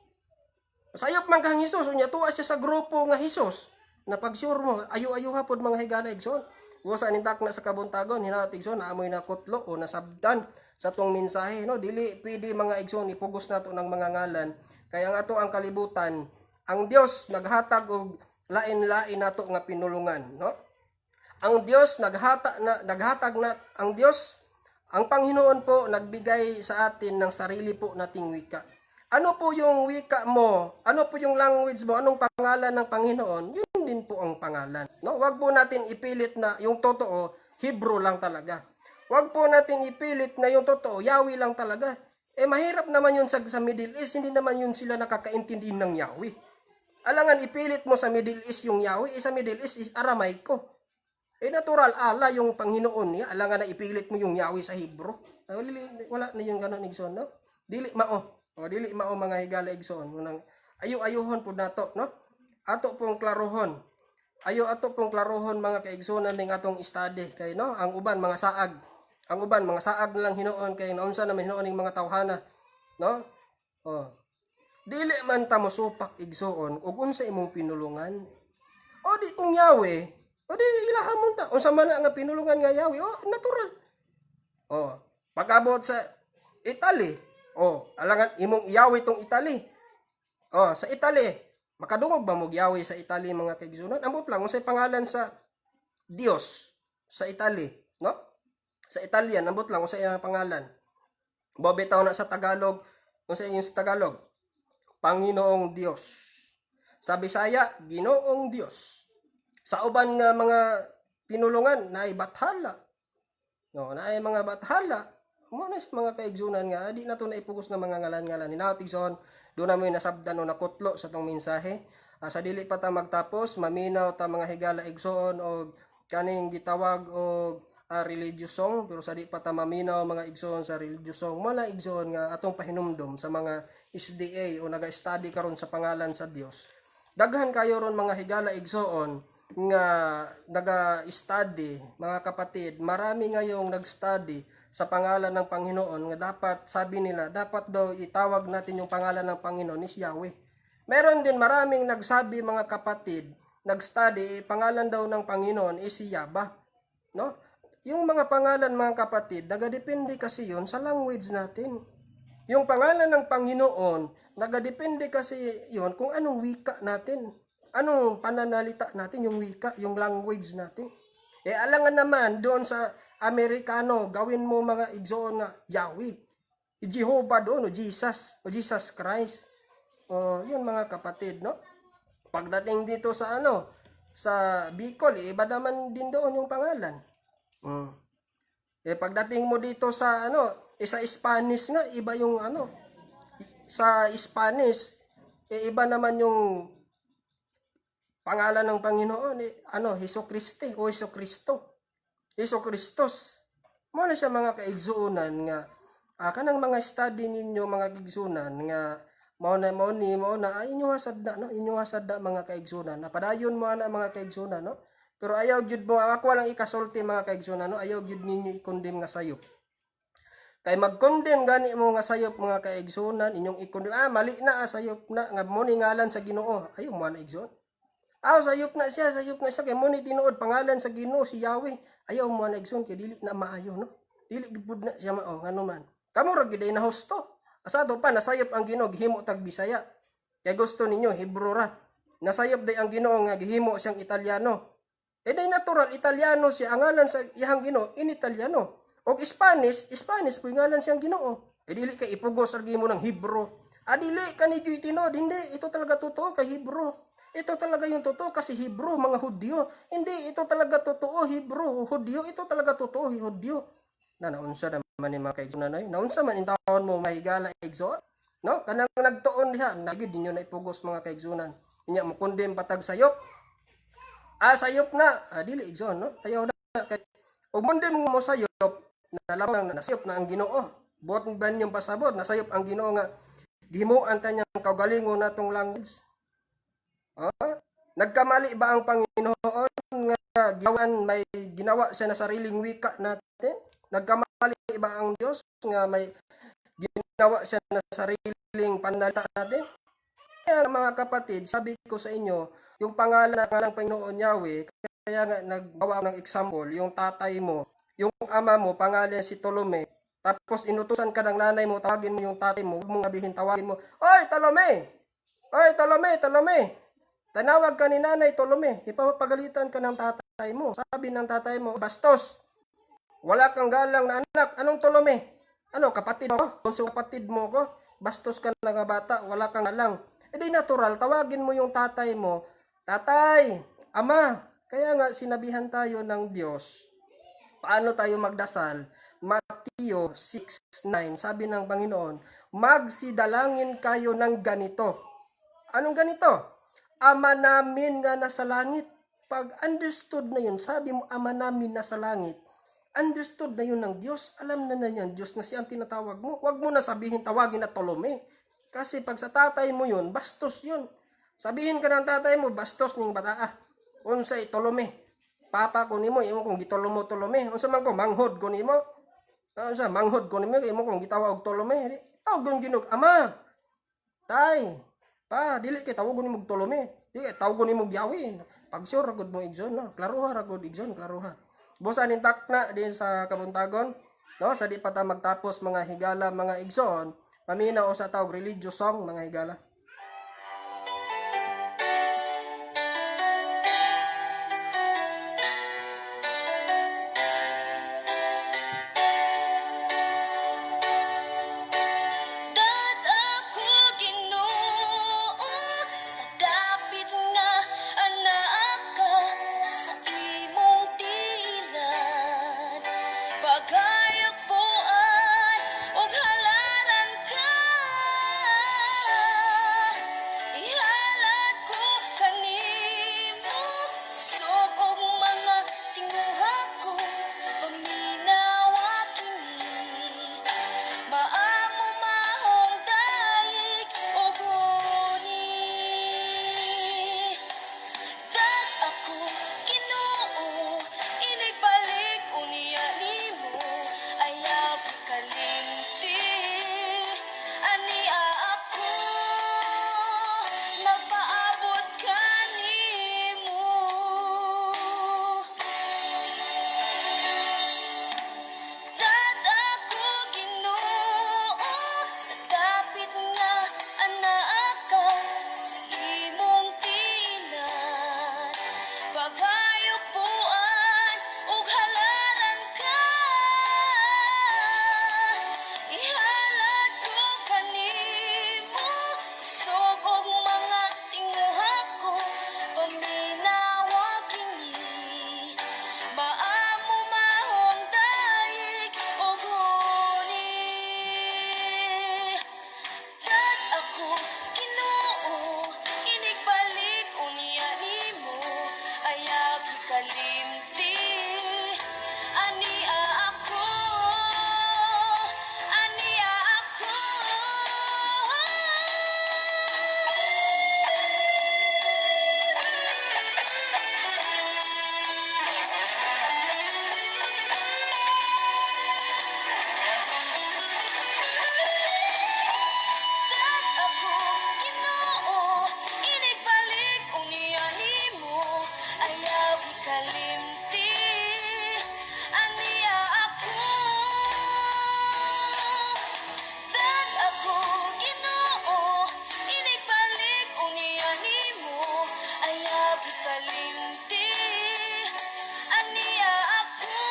[SPEAKER 1] Sayop man kang Hesus, unya tuwa siya sa grupo nga Hesus. Na pag sure mo, ayo-ayo hapod, mga higala, igsoon. Wa sa anintak na sa kabuntagon, hinaot, igsoon, naamoy na kutlo o nasabtan sa tong mensahe, no? Dili pwede, mga igsoon, ipugos nato ng mga ngalan. Kaya nga ato ang kalibutan, ang Dios naghatag og lain-lain nato nga pinulungan, no? Ang Dios naghatag na ang Dios, ang Panginoon po, nagbigay sa atin ng sarili po nating wika. Ano po yung wika mo? Ano po yung language mo? Anong pangalan ng Panginoon? Yun din po ang pangalan. No? Wag po natin ipilit na yung totoo, Hebrew lang talaga. Wag po natin ipilit na yung totoo, Yahweh lang talaga. Eh mahirap naman yun sa Middle East, hindi naman yun sila nakakaintindi ng Yahweh. Alangan ipilit mo sa Middle East yung Yahweh, eh, sa Middle East is Aramaiko. Eh natural, Allah yung Panginoon niya. Alangan na ipilit mo yung Yahweh sa Hebrew. Ah, wala, wala na yung ganon, igsoon, no? Dili mao. O, dili mao, mga higala, igsoon. Unang, ayo-ayohon po nato, no? Ato pong klarohon. Ayo ato pong klarohon, mga kaigsunan, ning atong study kay, no, ang uban mga saag. Ang uban mga saag na lang hinuon kay naunsa naman hinuon ning mga tawhana, no? Oh. Dili man ta mosupak, igsuon, ug unsa imong pinulungan. O di kung Yahweh, o di ilaha mo ta. Unsa man na nga pinulungan nga Yahweh, o natural. O, pag-abot sa Italy, o, alangan imong Yahweh tong Italy. O, sa Italy, makadungog ba mo Yahweh sa Italy, mga kaigsunan? Ambot lang, unsay pangalan sa Dios sa Italy, no? Sa Italian, ambot lang, unsay iyang pangalan. Bobitaw na sa Tagalog, unsay yung sa Tagalog? Panginoong Dios. Sa Bisaya, Ginoong Dios. Sa uban nga mga pinulungan, naay bathala. No, naay mga bathala. Mo na sa mga kaigsunan nga di na to naipugos na mga ngalan-ngalan. Hinaot, igsoon, do na mo nasabdan o nakutlo sa tong mensahe. Sa dili pa ta magtapos, maminaw ta, mga higala, igsoon, og kaning gitawag og religious song, pero sa di pa ta maminaw, mga igsoon, sa religious song, mala, igsoon, nga atong pahinumdom sa mga SDA o naga-study karon sa pangalan sa Dios. Daghan kayo ron, mga higala, igsoon, nga naga-study, mga kapatid, marami ngayong nag-study sa pangalan ng Panginoon nga dapat, sabi nila, dapat daw itawag natin yung pangalan ng Panginoon is Yahweh. Meron din maraming nagsabi, mga kapatid, nag-study, pangalan daw ng Panginoon is si Yaba. No? Yung mga pangalan, mga kapatid, nagadepende kasi yun sa language natin. Yung pangalan ng Panginoon, nagadepende kasi yun kung anong wika natin. Anong pananalita natin, yung wika, yung language natin. Eh alangan naman doon sa Amerikano, gawin mo, mga igsoon, na Yahweh. Jehovah doon, o Jesus, o Jesus Christ. O, yun, mga kapatid, no? Pagdating dito sa ano, sa Bicol, eh, iba naman din doon yung pangalan. Eh pagdating mo dito sa ano, eh, sa Spanish nga iba yung ano. Sa Spanish, eh, iba naman yung pangalan ng Panginoon, eh, ano, Heso Kristi o Heso Kristo. Heso Kristos. Mo na siya, mga kaigsuonan, nga kanang mga study ninyo, mga kaigsuonan, nga mao na mao ni mao na ay inyo hasad na, no, inyo hasad na, mga kaigsuonan. Napadayon mo ana, mga kaigsuonan, no? Pero ayaw gyud mo, ako lang ikasulti, mga kaigsuonan, no, ayaw gyud ninyo i-condemn nga sayop. Kay mag-condemn gani mo nga sayop, mga kaigsuonan, inyong i-condemn, mali na, sayop na nga mo ni ngalan sa Ginoo. Ayaw mo na, igsoon. Sayop na siya, sayop na siya kay mo ni tinuod pangalan sa Ginoo si Yahweh. Ayaw mo na, igsoon, kay dili na maayo, no? Dili gid na siya mao, ngano man. Kamo ra gid ay nahusto. Asado pa nasayop ang Ginoo, gihimo tag Bisaya. Kay gusto ninyo Hebrew ra. Nasayop day ang Ginoo nga gihimo siyang Italiano. Eh day natural Italiano siya, ang ngalan sa iyang Ginoo in Italiano. Og Spanish, Spanish po yung ngalan siyang Ginoo. Eh dili kay ipugos ra mo ng Hebrew. Ah, dili kani gyud tinuod, hindi ito talaga totoo kay Hebrew. Ito talaga yung totoo kasi Hebrew, mga Hudyo. Hindi, ito talaga totoo, Hebrew, Hudyo, ito talaga totoo, Hudyo. Na naunsa naman ni mga kaigsoon na naunsa man intawon mo, mahigala, igsoon. No? Kanang nagtuon diha, nagyud ninyo na ipugos, mga kaigsunan. Inya mo condemn patag sayop. Sayop na. Dili, igsoon, no? Ayaw na kay ug condemn mo sayop, na lamang na nasayop na ang Ginoo. Buot ba ninyong pasabot nasayop ang Ginoo nga Gihimuan ta niyang kaugalingon natong language. Ah? Nagkamali ba ang Panginoon nga ginawan may ginawa siya na sariling wika natin? Nagkamali ba ang Diyos nga may ginawa siya na sariling panalita natin? Kaya, mga kapatid, sabi ko sa inyo, yung pangalan ng Panginoon Yahweh, kaya nga naggawa ng example, yung tatay mo, yung ama mo, pangalan si Tolome, tapos inutusan ka ng nanay mo, tawagin mo yung tatay mo, huwag mong sabihin, tawagin mo, "Oy, Tolome! Oy, Tolome, Tolome!" Tinawag ka ni nanay, "Tolome," ipapagalitan ka ng tatay mo. Sabi ng tatay mo, "Bastos, wala kang galang na anak, anong Tolome? Ano, kapatid mo? Kung kapatid mo ko, bastos ka na nga bata, wala kang galang." E di natural, tawagin mo yung tatay mo, "Tatay, ama." Kaya nga sinabihan tayo ng Diyos, paano tayo magdasal? Mateo 6:9, sabi ng Panginoon, "Magsidalangin kayo ng ganito." Anong ganito? "Ama namin nga nasa langit." Pag understood na yun, sabi mo, "Ama namin nasa langit," understood na yun ng Diyos. Alam na na niyan Diyos na siya ang tinatawag mo. Huwag mo na sabihin, tawagin na Tolome. Kasi pag sa tatay mo yun, bastos yun. Sabihin ka ng tatay mo, "Bastos ning bata ah. Unsay Tolome? Papa ko nimo, imo kong gitolomo Tolome. Unsa man ko, manghod ko nimo? Unsa manghod ko nimo, imo kong gitawag og Tolome?" Tawag Ginoo, "Ama, tay, pa," dili kay tawagon nimo og Tolome. Di kay tawagon nimo og Yahweh. Pag sure ra gud mo, igsoon, no. Klaruha ra gud, igsoon, klaruha. Busa ning takna din sa kabuntagon, no, sa di pa ta magtapos, mga higala, mga igsoon, paminaw sa tawag religious song, mga higala.
[SPEAKER 3] Dat ako, Ginoo, sa dapit nga anaa ka sa imong tiilan. Pagayagpuan og halaran ka. Ihalad ko kanimo sog mga tinguha ko. Paminawa kini. Maamo mahong dayik og huni. Dat ako, Ginoo, inigbalik unya nimo. Ayaw kalimti. Ania ako, nagpaabot kanimo. Dat ako, Ginoo, sa dapit nga anaa ka sa imong tiilan. Pagayugpuan og halaran ka. Ihalad ko kanimo sog og mga tinguha ko. Paminawa kini. Maamo mahong dayik og huni. Dat ako, Ginoo, inigbalik unya nimo. Ayaw kalimti. Ania ako, ania ako. Dat ako, Ginoo, inigbalik unya nimo. Ayaw ikalimti. Ania ako. Dat ako, Ginoo, inigbalik unya nimo. Ayaw ikalimti. Ania ako,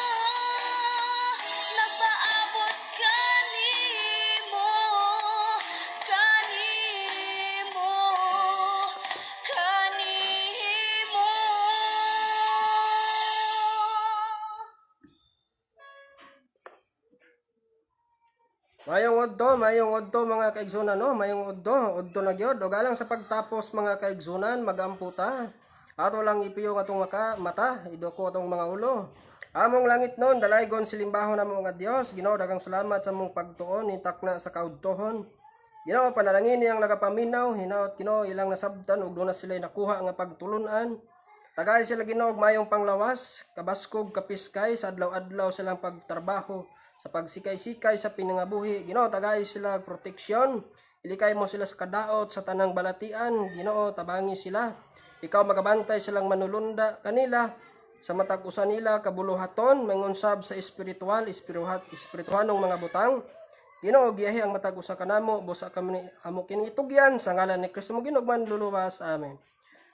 [SPEAKER 3] nagpaabot kanimo, kanimo, kanimo.
[SPEAKER 1] Mayong udto, mayong udto, mga kaigsunan, no, mayong udto, udto na gyud. Og alang sa pagtapos, mga kaigsunan, magampo ta. Ato lang ipiyong atong mata, idoko atong mga ulo. Among langit nun, dalaygon silimbahon namo nga Dios. Ginoo, daghang salamat sa mong pagtuon itakna sa kaudtohon. Ginoo, panalangin ang nagapaminaw, hinaot, Ginoo, ilang nasabtan ug duna sila nakuha nga pagtulunan. Tagay sila, Ginoo, og mayong panglawas, kabaskog, kapiskay sa adlaw-adlaw silang pagtrabaho, sa pagsikay-sikay sa pinangabuhi. Ginoo, tagay sila og proteksyon. Ilikay mo sila sa kadaot sa tanang balatian. Ginoo, tabangi sila. Ikaw magabantay silang manulunda kanila sa matag usa nila kabuluhaton maingon sab sa espiritual, espirituhanong mga butang. Ginoo, giyahi ang matag usa kanamo busa kami amo kini itugyan sa ngalan ni Kristo mo Ginoo manluluwas. Amen.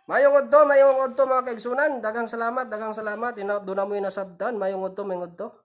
[SPEAKER 1] Mayong udto, mayong udto, mga kaigsunan. Daghang salamat, daghang salamat. Hinaot duna mo'y nasabtan. Mayong udto, mayong udto.